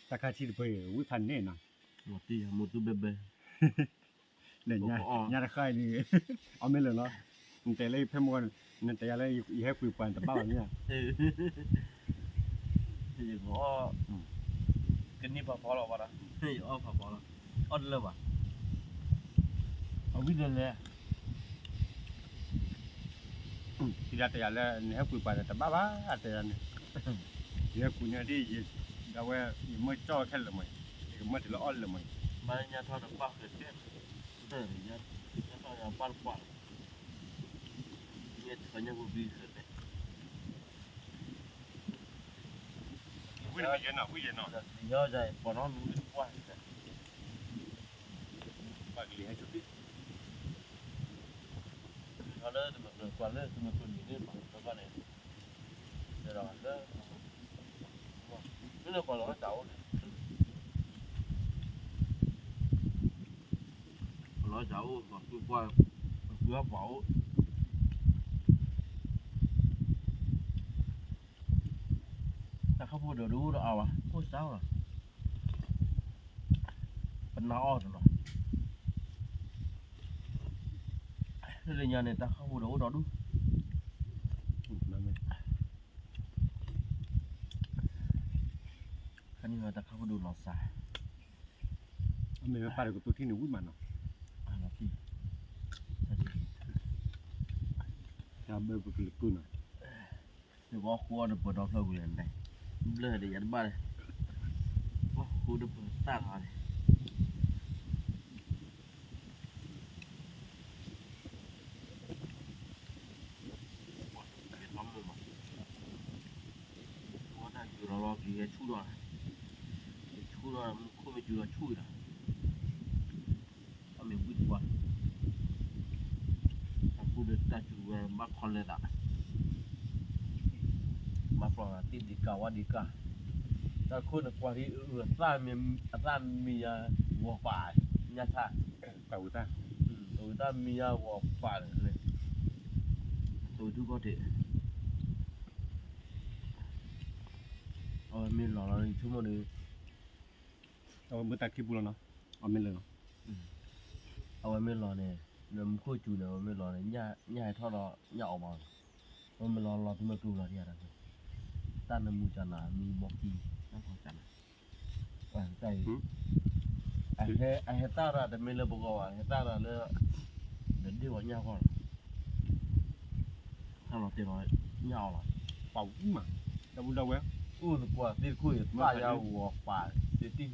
တၢ်ခါထံတပၢၢ်အံၤ ဝံၣ်ဖးန့ၣ်နီၤ, မူတူၢ်ဘဲဘဲ, ညါတဃၣ်အံၤန့ၣ်, အီၣ်မ့ၢ်လၢာ်လီၤ, နတဲလၢယဖဲမုၢ်ဂီၢ်န့ၣ်, နတဲယၤလၢယဟဲကွံာ်ပှၤတဘၣ်ဘၣ်မ့ၢ်ဧါ, ယကအီၣ်, ကန့ၢ်ဖးဖီလီၤဘၣ်ဒီး, ယအီၣ်ဖးဖီလီၤ, အီၣ်တလၢာ်ဘၣ်, အဝံၣ်လၢလဲၤ ပှၤ, ထံၣ်ဒၣ်တယၤလၢနဟဲကွံာ်ပှၤန့ၣ် တဘၣ်ဘၣ်တဲယၤန့ၣ်, ယဟဲကွံာ်န့ၣ်ဒ်ယ, ဒ်ဝဲ, ယမၢကၠီၣ်ခဲလၢာ်မး, ယကမၢတုၤလၢအီၣ်လၢာ်မး, ဘၣ်ညါထီၣ်တပၣ်ဃဲးတဲ, ညါထီၣ်ယၤဘၣ်တပှၢ်လီၤ, ညါထီၣ်ညါပူၤဘံဃဲးတဲ, ဝံၣ်ယဲနီၤ, ဝံၣ်ယဲနီၤ, ယီၤယၤပှၤနီတမံၤတပှၢ်န့ၣ်, ပှၤကလံၤဟဲဆူၣ်, ထီၣ်လၢတမုာ်ကျိၤကွၢ်လၢတမုာ်ကျိၤန့ၣ်န့ၣ်ဘၣ်, ဒီးဘၣ်န့ၣ်, ဒီးလၢ, မ့ၢ်လၢပှၤလီၤတၢ်အိၣ်န့ၣ်, ပှၤလီၤတၢ်အိၣ် ပှၤဃုပှၢ်, ပှၤဃုအီၣ်ပှၤအိၣ် တၢ်ခီၣ်ဖိဒီးဒုးအိၣ်ဒီးအါဝဲ အိၣ်စါလီၤ, ပနၢ်အီၣ်တလီၤ, လၢညါန့ၣ် တၢ်ခီၣ်ဖိဒီးအိၣ်ဒီဒူၣ်, ခါန့ၣ်တၢ်ခီၣ်ဖိဒီးလီၤစါ, အမ့ၢ်ဝဲပၢ်ဒီးကတိၢ်ထံၣ်န့ၣ်ဝံၣ်မးနီၤ, တၢ်ဘၢပကလုာ်ကုၢ်နီၤ နဘၣ်ဃူအီၣ်တပၢၤဒီဖျၢၣ်ဝံၤလဲၣ်, ဘျၢၣ်ဒီးယၤတဘၣ်လဲၣ်, ဘၣ်ဃူတပၢၤသၣ်လီၤန့ၣ်, ပှၤကဲထီၣ်မုာ်မး, ဝဲတၢ်ယူၤလီၤလီၤက့ၤဟဲဆူၣ်ဒီး, ကဆူၣ်ဒီးမူခိၣ်မ့ၢ်ယူၤလီၤဆူၣ်အံၤလီၤ အမ့ၢ်ဝံၣ်တပှၢ်, တၢ်ကူဒီးတၢ်စူၤဝဲဘၣ်ခီလဲသး, ဘၣ်ဖျီသးသ့ၣ်ဒံးကၢ်ဝၣ်ဒံးကၢ်, တၢ်ခိၣ်နကွၢ်ဒ်အသၣ်မံၤညါဂီၤပာ်, ညၣ်ဆၣ်, အဝဲသၣ်မံၤညါဂီၤပာ်န့ၣ်, အဝဲဒုၣ်ကီၢ်တ့ၢ် အဝဲမ့ၢ်လီၤလီၤဆိကမိၣ်ဒီး, အဝဲမ့ၢ်တၢ်ခံပူၤလီၤနီၤ, အမ့ၢ်လၢာ်လီၤ, အဝဲမ့ၢ်လီၤန့ၣ်, နမူခိၣ်စူၤန့ၣ် အဝဲမ့ၢ်လီၤန့ၣ်, ညၣ်ဟဲထီၣ်ဒီးညၣ်အီၣ်ဘၣ်, အဝဲမ့ၢ်လီၤလီၤသုမ့ၢ်ကျိၤလီၤဒံး, တၢ်နမူကနၤမံဘီကံ, တၢ်ခီကနၤ တၢ်အံၤ, အဟဲသၣ်ရၤတမ့ၢ်လၢပဂီၢ်ဘၣ်, ဟဲသၣ်ရၤလၢ, ဒီးဒ့ၣ်ဝဲညၣ်ဂီၢ်လီၤ, တၢ်လီၤတဲာ်လီၤ, ညၣ်အီၣ်လီၤ, ပှၤဝံၣ်မး, ဒီပုၢ်ဒီဝဲၢ်, အိၣ်သပှၢ်သ့ၣ်တခိၣ်အံၤ သၣ်ယါဂီၤပာ်သ့ၣ်တံၢ်,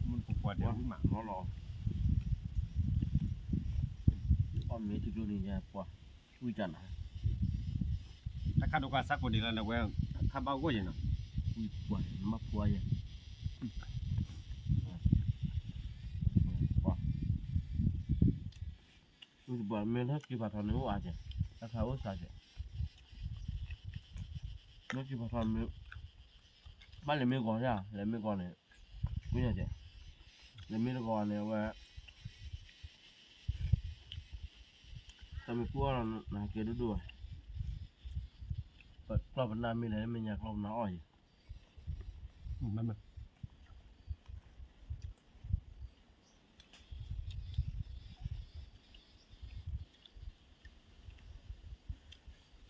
မုၢ်ပှၤပှၤတဲဝံၣ်မးလီၤလီၤ, အီၣ်မ့ၢ်တကျိၤန့ၣ်ယပှၤ, ဝံၣ်ကနၤ တၢ်ခါဒိၣ်ခါစးကိးဒံးလၢနဝဲ, ခါဘၣ်ဂီၢ်ယဲနီၤ, ဝံၣ်ပှၤမၤဖှိၣ်ယဲ, ပှၤ, ဝံၣ်ပှၤမ့ၢ်လၢက့ၤဖးထီန့ၣ်အိၣ်အါကဲ, တၢ်ခါအိၣ်စးကဲ, လၢက့ၤဖးထီမ့ၢ်, ဘၣ်လဲၤမ့ၢ်ဂီၤယၤ, လဲၤမ့ၢ်ဂီၤန့ၣ်, ကွၢ်ညါကဲ, လဲၤမ့ၢ်တဂီၤန့ၣ်အဝဲ တၢ်မ့ၢ်ကူၣ်အီၣ်လီၤနၤကဲဒိၣ်ဒိၣ်ဘၣ်, ကျီၢ်ပနၢ်မ့ၢ်လဲၣ် မ့ၢ်ညါကျီၢ်ပနၢ်အီ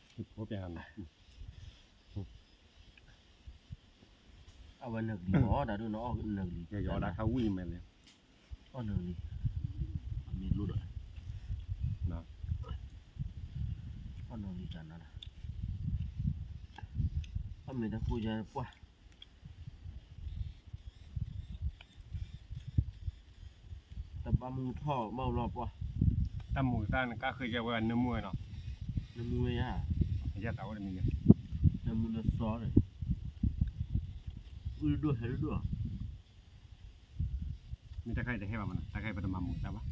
ၣ်ယံၤ, အဝဲနဂ့ၤလီၤ တၢ်ဒိၣ်နအီၣ်နဂ့ၤ, ယဒၣ်ခါဝံၣ်မဲာ်လဲၣ်, အီၣ်နဂ့ၤ, အမ့ၢ်လိၣ်ဒီး, အီၣ်နဂ့ၤတၢ်နၤ, အီၣ်မ့ၢ်တၢ်ကူၣ်ယါပှၢ် တဘၣ်မူထီၣ်ဘၣ်လီၤပှၢ်, တၢ်မူတၢ်နကါဃ့ယဲဝဲနၢမူဝဲနီၤ, နၢမူဝဲယါ, ယဲတၢ်ဝဲတမံၤ, နၢမူနစီန့ၣ်, အုၣ်ဒိၣ်ဟဲဒိၣ်, မ့ၢ်တၢ်ခါအံၤတဟဲဘၣ်မနီၤ, တၢ်ခါအံၤပတမၤမူတၢ်ဘၣ်.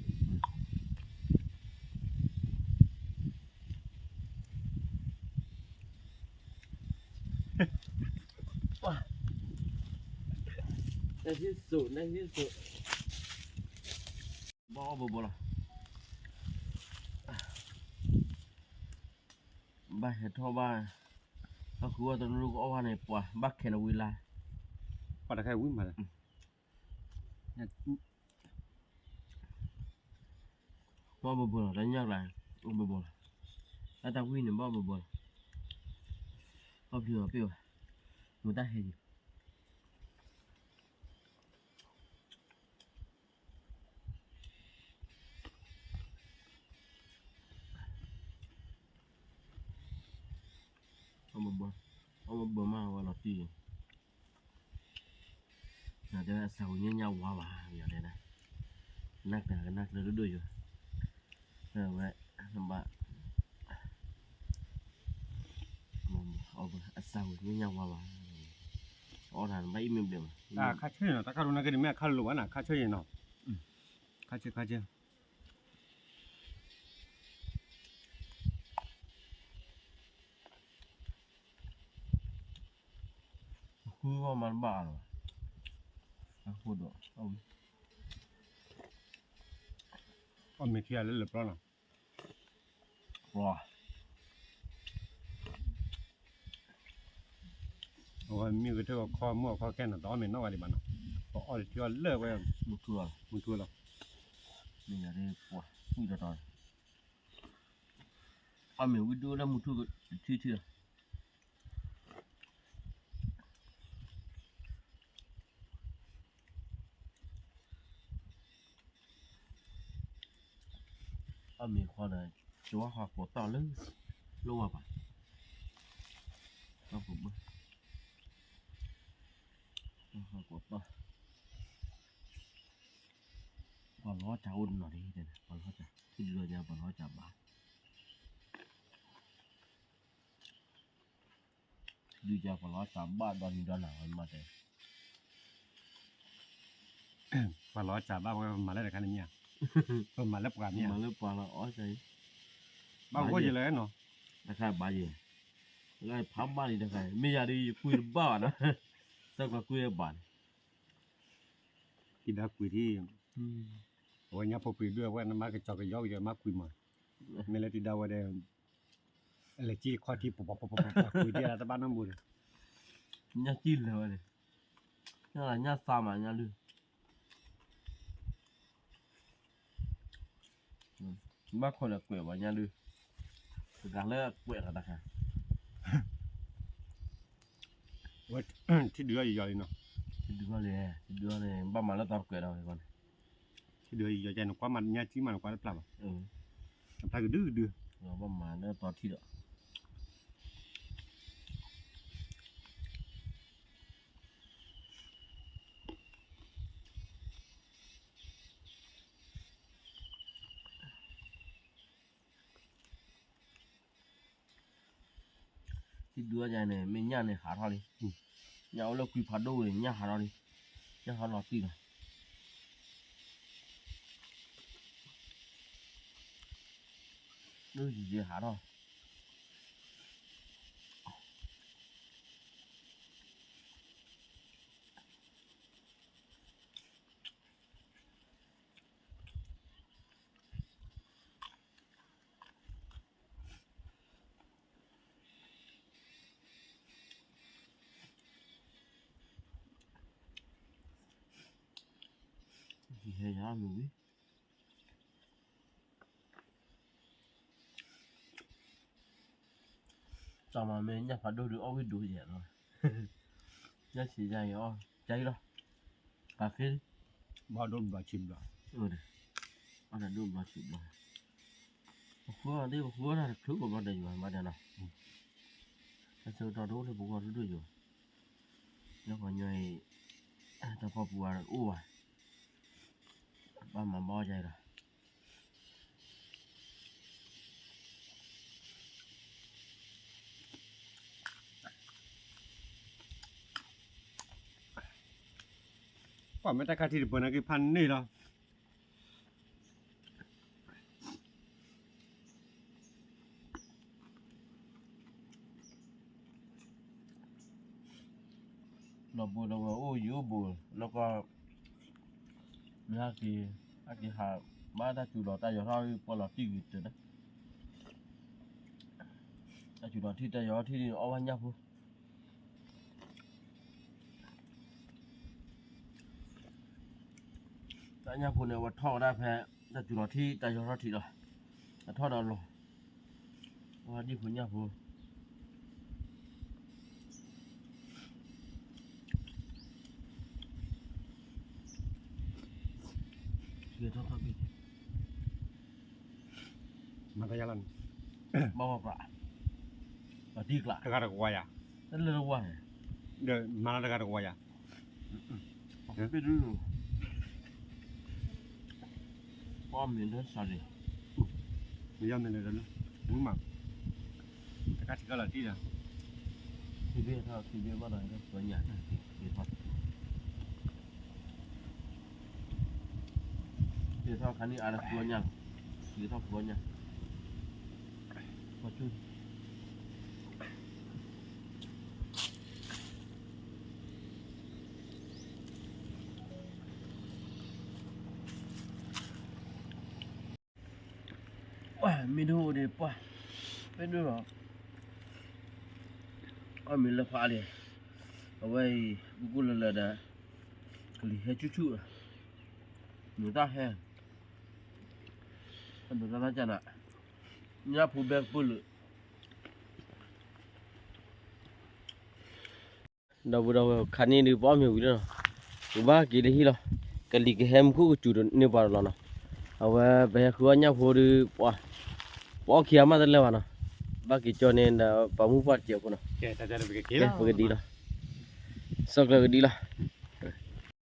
ပှၤ, နဟံၣ်စိ, နဟံၣ်စိ, ဘၣ်အီၣ်ဘိဘိလီၤ, ဘၣ်ဟဲထီၣ်ဘၣ်, ဘၣ်ဃုအီၣ်တရူၢ်ကအီၣ်ဘၣ်န့ၣ် ပှၤဘၣ်ခဲလၢာ်ဝံၤလါ, ပှၤတခါဝံၤမးလၢ ဘၣ်ဘိဘိလီၤ, တၢ်ညၣ်ကျါ, ဘိဘိလီၤ, တၢ်တၢ်ဝံၣ်န့ၣ် ဘၣ်ဘိဘိလီၤ, ဘၣ်ပျံၤအီၤပ့ၢ်ဝဲ, မတၢ်ဟဲယံၤ. အီၣ်ဘၢမးဝဲလီၤတံၢ်, တဲအစၢ်ဝဲညၣ်ညၣ်ဝါဘၣ်, တဲ, နၢ်ကျၢၤကနၢ်ကျၢၤဒိၣ်ဒိၣ်ယိၤ, ဝဲ, ဘၣ်, အီၣ်ဘၢအစၢ်ဝဲညၣ်ညၣ်ဝါဘၣ်, အီၣ်တၢ်ဘၣ်အံၤမ့ၢ်ဘျဲၣ်ဘၣ်, ခါဆၢနီၤ တၢ်ခါဒိၣ်နၢ်က့ဒ်မ့ၢ်အခါလိၤဘၣ်နၤ ခါဆၢယံၤနီၤ, ခါဆၢခါဆၢ ဃုဂီၢ်မၤတဘၣ်အါလီၤ, အဃိဒီး, အီၣ်မ့ၤခံဂၤလၢလၢပျီနီၤ, ပျီ, အဝဲမ့ၢ်ကထၢၣ်အခီမုၢ်အခီခဲနီၤ တအီၣ်မ့ၤနီၣ်ဂၤဒံးဘၣ်နီၤ, ပအီၣ်တထံၣ်အီၣ်လၢဝဲ, မုၢ်ထူၣ်လီၤ, မုၢ်ထူၣ်လီၤ, မ့ၢ်ယၤဒ်ပှၤ, ဝံၣ်တီတီ, အီၣ်မ့ၤဝံၣ်ဒိၣ်လၢမုၢ်ထူၣ်တထံၣ်ထံၣ်လီၤ အီၣ်မ့ၤဃီဒီး, ကဝၢ်ဃီကိးတီၢ်လၢ, လိၣ်ဝဲပၢ်, တီၢ်ပဘၢ, ကဝၢ်ဃီကိးတီၢ်, ပှၤလီၤစၢ်အိၣ်တနီၤဒ်, ပှၤလီၤစၢ်, ထံဒုးလီၤညါပှၤလီၤစၢ်ဘၣ် ဒုးယၤပှၤလီၤစၢ်ဘၣ်ဒီနံၤဒီနၤဝဲမးတဲ, ပှၤလီၤစၢ်ဘၣ်ဝဲပမၤလၢတခါန့ၣ်မ့ၢ်ဧါ, ပမၤလၢပှၤမ့ၢ်ဧါ, မၤလၢပှၤလီၤအီၣ်စၢ်အံၤ, ဘၣ်ဝဲယဲလဲၣ်နီၤ, တခါဘၣ်ယဲ, လၢဖးဘၣ်လံတခါ, မ့ၢ်ယၤဒ်ယကွံာ်တဘၣ်ဘၣ်နီၤ, သၢကွၢ်ကွံာ်ဘၣ်န့ၣ်, ကံဒၣ်ကွံာ်ထံၣ်, အဝဲညၣ်ဖိပှ့ၤဒွဲၣ်ဝဲနမၤကစီၤကယီကယီမၤကွံာ်မး, မ့ၢ်လၢတံၤဒါဝဲဒီး အလဲၤကံခီၣ်ထံ ပပှၤကွံာ်ဒ်တဘၣ်နီတမံၤဒီး, ညၣ်ကံလၢာ်ဝဲန့ၣ်, ညၣ်သးမးညၣ်လုၢ်, ဘၣ်ခိၣ်ဒီးကွဲးဘၣ်ညၣ်လုၢ်, တဂၤလၢကွဲးလီၤတခါ, ဝဲ, ထံဒုးအီၣ်ယယီၤလံနီၤ, ထံဒုးအီၣ်လံ, ထံဒုးအီၣ်န့ၣ် ဘၣ်မၤလၢသီတကွဲးဒီးန့ၣ်, ထံဒုးအီၣ်ယယီၤန့ၣ် ကွၢ်မၤညၣ်ကံမးန့ၣ် ကွၢ်တဖျါဘၣ်, တဖျါကဒုကဒု, ဘၣ်မၤလၢသီထံဒီး ထံဒုးအီၣ်ယၤန့ၣ် မ့ၢ်ညၣ်န့ၣ်ဟးထီၣ်လံ, ညၣ်အိၣ်လၢကွံဖးဒိၣ်န့ၣ် ညၣ်ဟးထီၣ်လံ, ညၣ်ဟးလီၤတံၢ်လီၤ, ဒုးယံာ်ယံာ်ဟးထီၣ် ဟဲယၤမုၢ်ဝံၤ တၢ်မၤမ့ၢ်ညၣ်ဖးဒိၣ်ဒုးအီၣ်ဝံၣ်ဒိၣ်ယဲၢ်လီၤ, ညၣ်ဆံးယါအံၤအီၣ် ကါအံၤလီၤ, ကါဃ့, ဘၣ်ဒိၣ်ဘျီဆံးဘျီ, အီၣ်တၢ်ဒိၣ်ဘျီဆံးဘျီ, ပဃုအီၣ်ဒ်ပဃုအီၣ်တၢ်တချုးကဘျီဒီးယွၤမးဒီးနီၤ, တၢ်ဆၢကတီၢ်တအိၣ်လၢပဂီၢ်ဒိၣ်ဒိၣ်ယွၤ, လၢပှၤညီအံၤ, တၢ်ဖီပူၤအါတအိၣ်ဘၣ်, ဘၣ်မၤဘၣ်အီၣ်ယၤအံၤဒီး ကွၢ်မ့ၢ်တၢ်ခါထံတပၢၤနာ်က့ဖးန့ၢ်လီၤ. လီၤဘိဒီးဝဲအိၣ်ယိၤဘိ, လီၤကီ, မ့ၢ်ဟဲက့ၤ, ဟဲက့ၤဟး, ဘၣ်တၢ်စူၤလီၤတၢ်ယီၤထီၣ်ပှၤလီၤတံၢ်ဂ့ၤတၢ်, တၢ်စူၤလီၤထံၣ်တၢ်ယီၤထီၣ်ထံၣ်န့ၣ် အီၣ်ဘၣ်ညၣ်ဖိ တၢ်ညၣ်ဖိန့ၣ် အဝဲထီၣ်ဝဲဒၣ်ဖဲ တၢ်စူၤလီၤထံၣ် တၢ်ယီၤထီၣ်ထံၣ်ဒီး, အထီၣ်ဒီးလီၤ, အဝဲဒၣ်ဖိညၣ်ဖိ ထီၣ်ထီၣ်ဘ့ၣ်, မၤတယါလီၤန့ၣ်, ဘၣ်ဝဲပြး တဂၤတကဝၤယၤ, တလၢတဝၤန့ၣ်, ဒီးမၤလၢတဂၤတကဝၤယၤ, ပှၤမ့ၢ်လၢစးန့ၣ်, မ့ၢ်ယၤမ့ၢ်လၢတလၢ, ဝံမး, တကးထံၣ်ကလီၤတံၢ်ဒီး, ခံဘ့ၣ်ထီၣ်ခံဘ့ၣ်ဘၣ်ဒီး ကညၣ်တၢ်သ့ၣ်ထီၣ် က့ၤထီၣ်ခါန့ၣ် အါတကဝီၤညၣ်လီၤ, က့ၤထီၣ်ကဝီၤညၣ်, ပှၤကၠူ, ပှၤမ့ၢ်ဒိၣ်အိၣ်ဒံးပှၤ, မ့ၢ်ဒိၣ်လီၤ, အီၣ်မ့ၤလၢဖးအါလံ, အဝဲအံၤ ကူကူလၢလၢဒီး ကလံၤဟဲဆူၣ်ဆူၣ်, မ့ၢ်တၢ်ဟဲ, အဒိးတၢ်တၢ်ကနၤ, ညၣ်ဖိဘဲကပၢၢ်လၢာ် ဒီပုၢ်ဒီဝဲၢ် ခါန့ၣ်ဒုး ပအီၣ်မ့ၤဝံၤလီၤနီၤ, ပဘၣ်က့ၤလၢဟံၣ်လီၤ, ကလံၤကဟဲမူခိၣ်ကစူၤန့ၢ်ပှၤတလီၤနီၤ, အဝဲပဟဲဃုအီၣ်ညၣ်ဖိဒုး ပှၤ, ပအီၣ်ခံဂၤမးတလၢာ်ဘၣ်နီၤ, ဘၣ်က့ၤကၠီန့ၣ်ဒီး ပှၤမုၣ်ပှၢ်တစဲးဖိနီၤ, ကဲ ပကဒံလီၤ, စီကျၢၤကဒံလီၤ.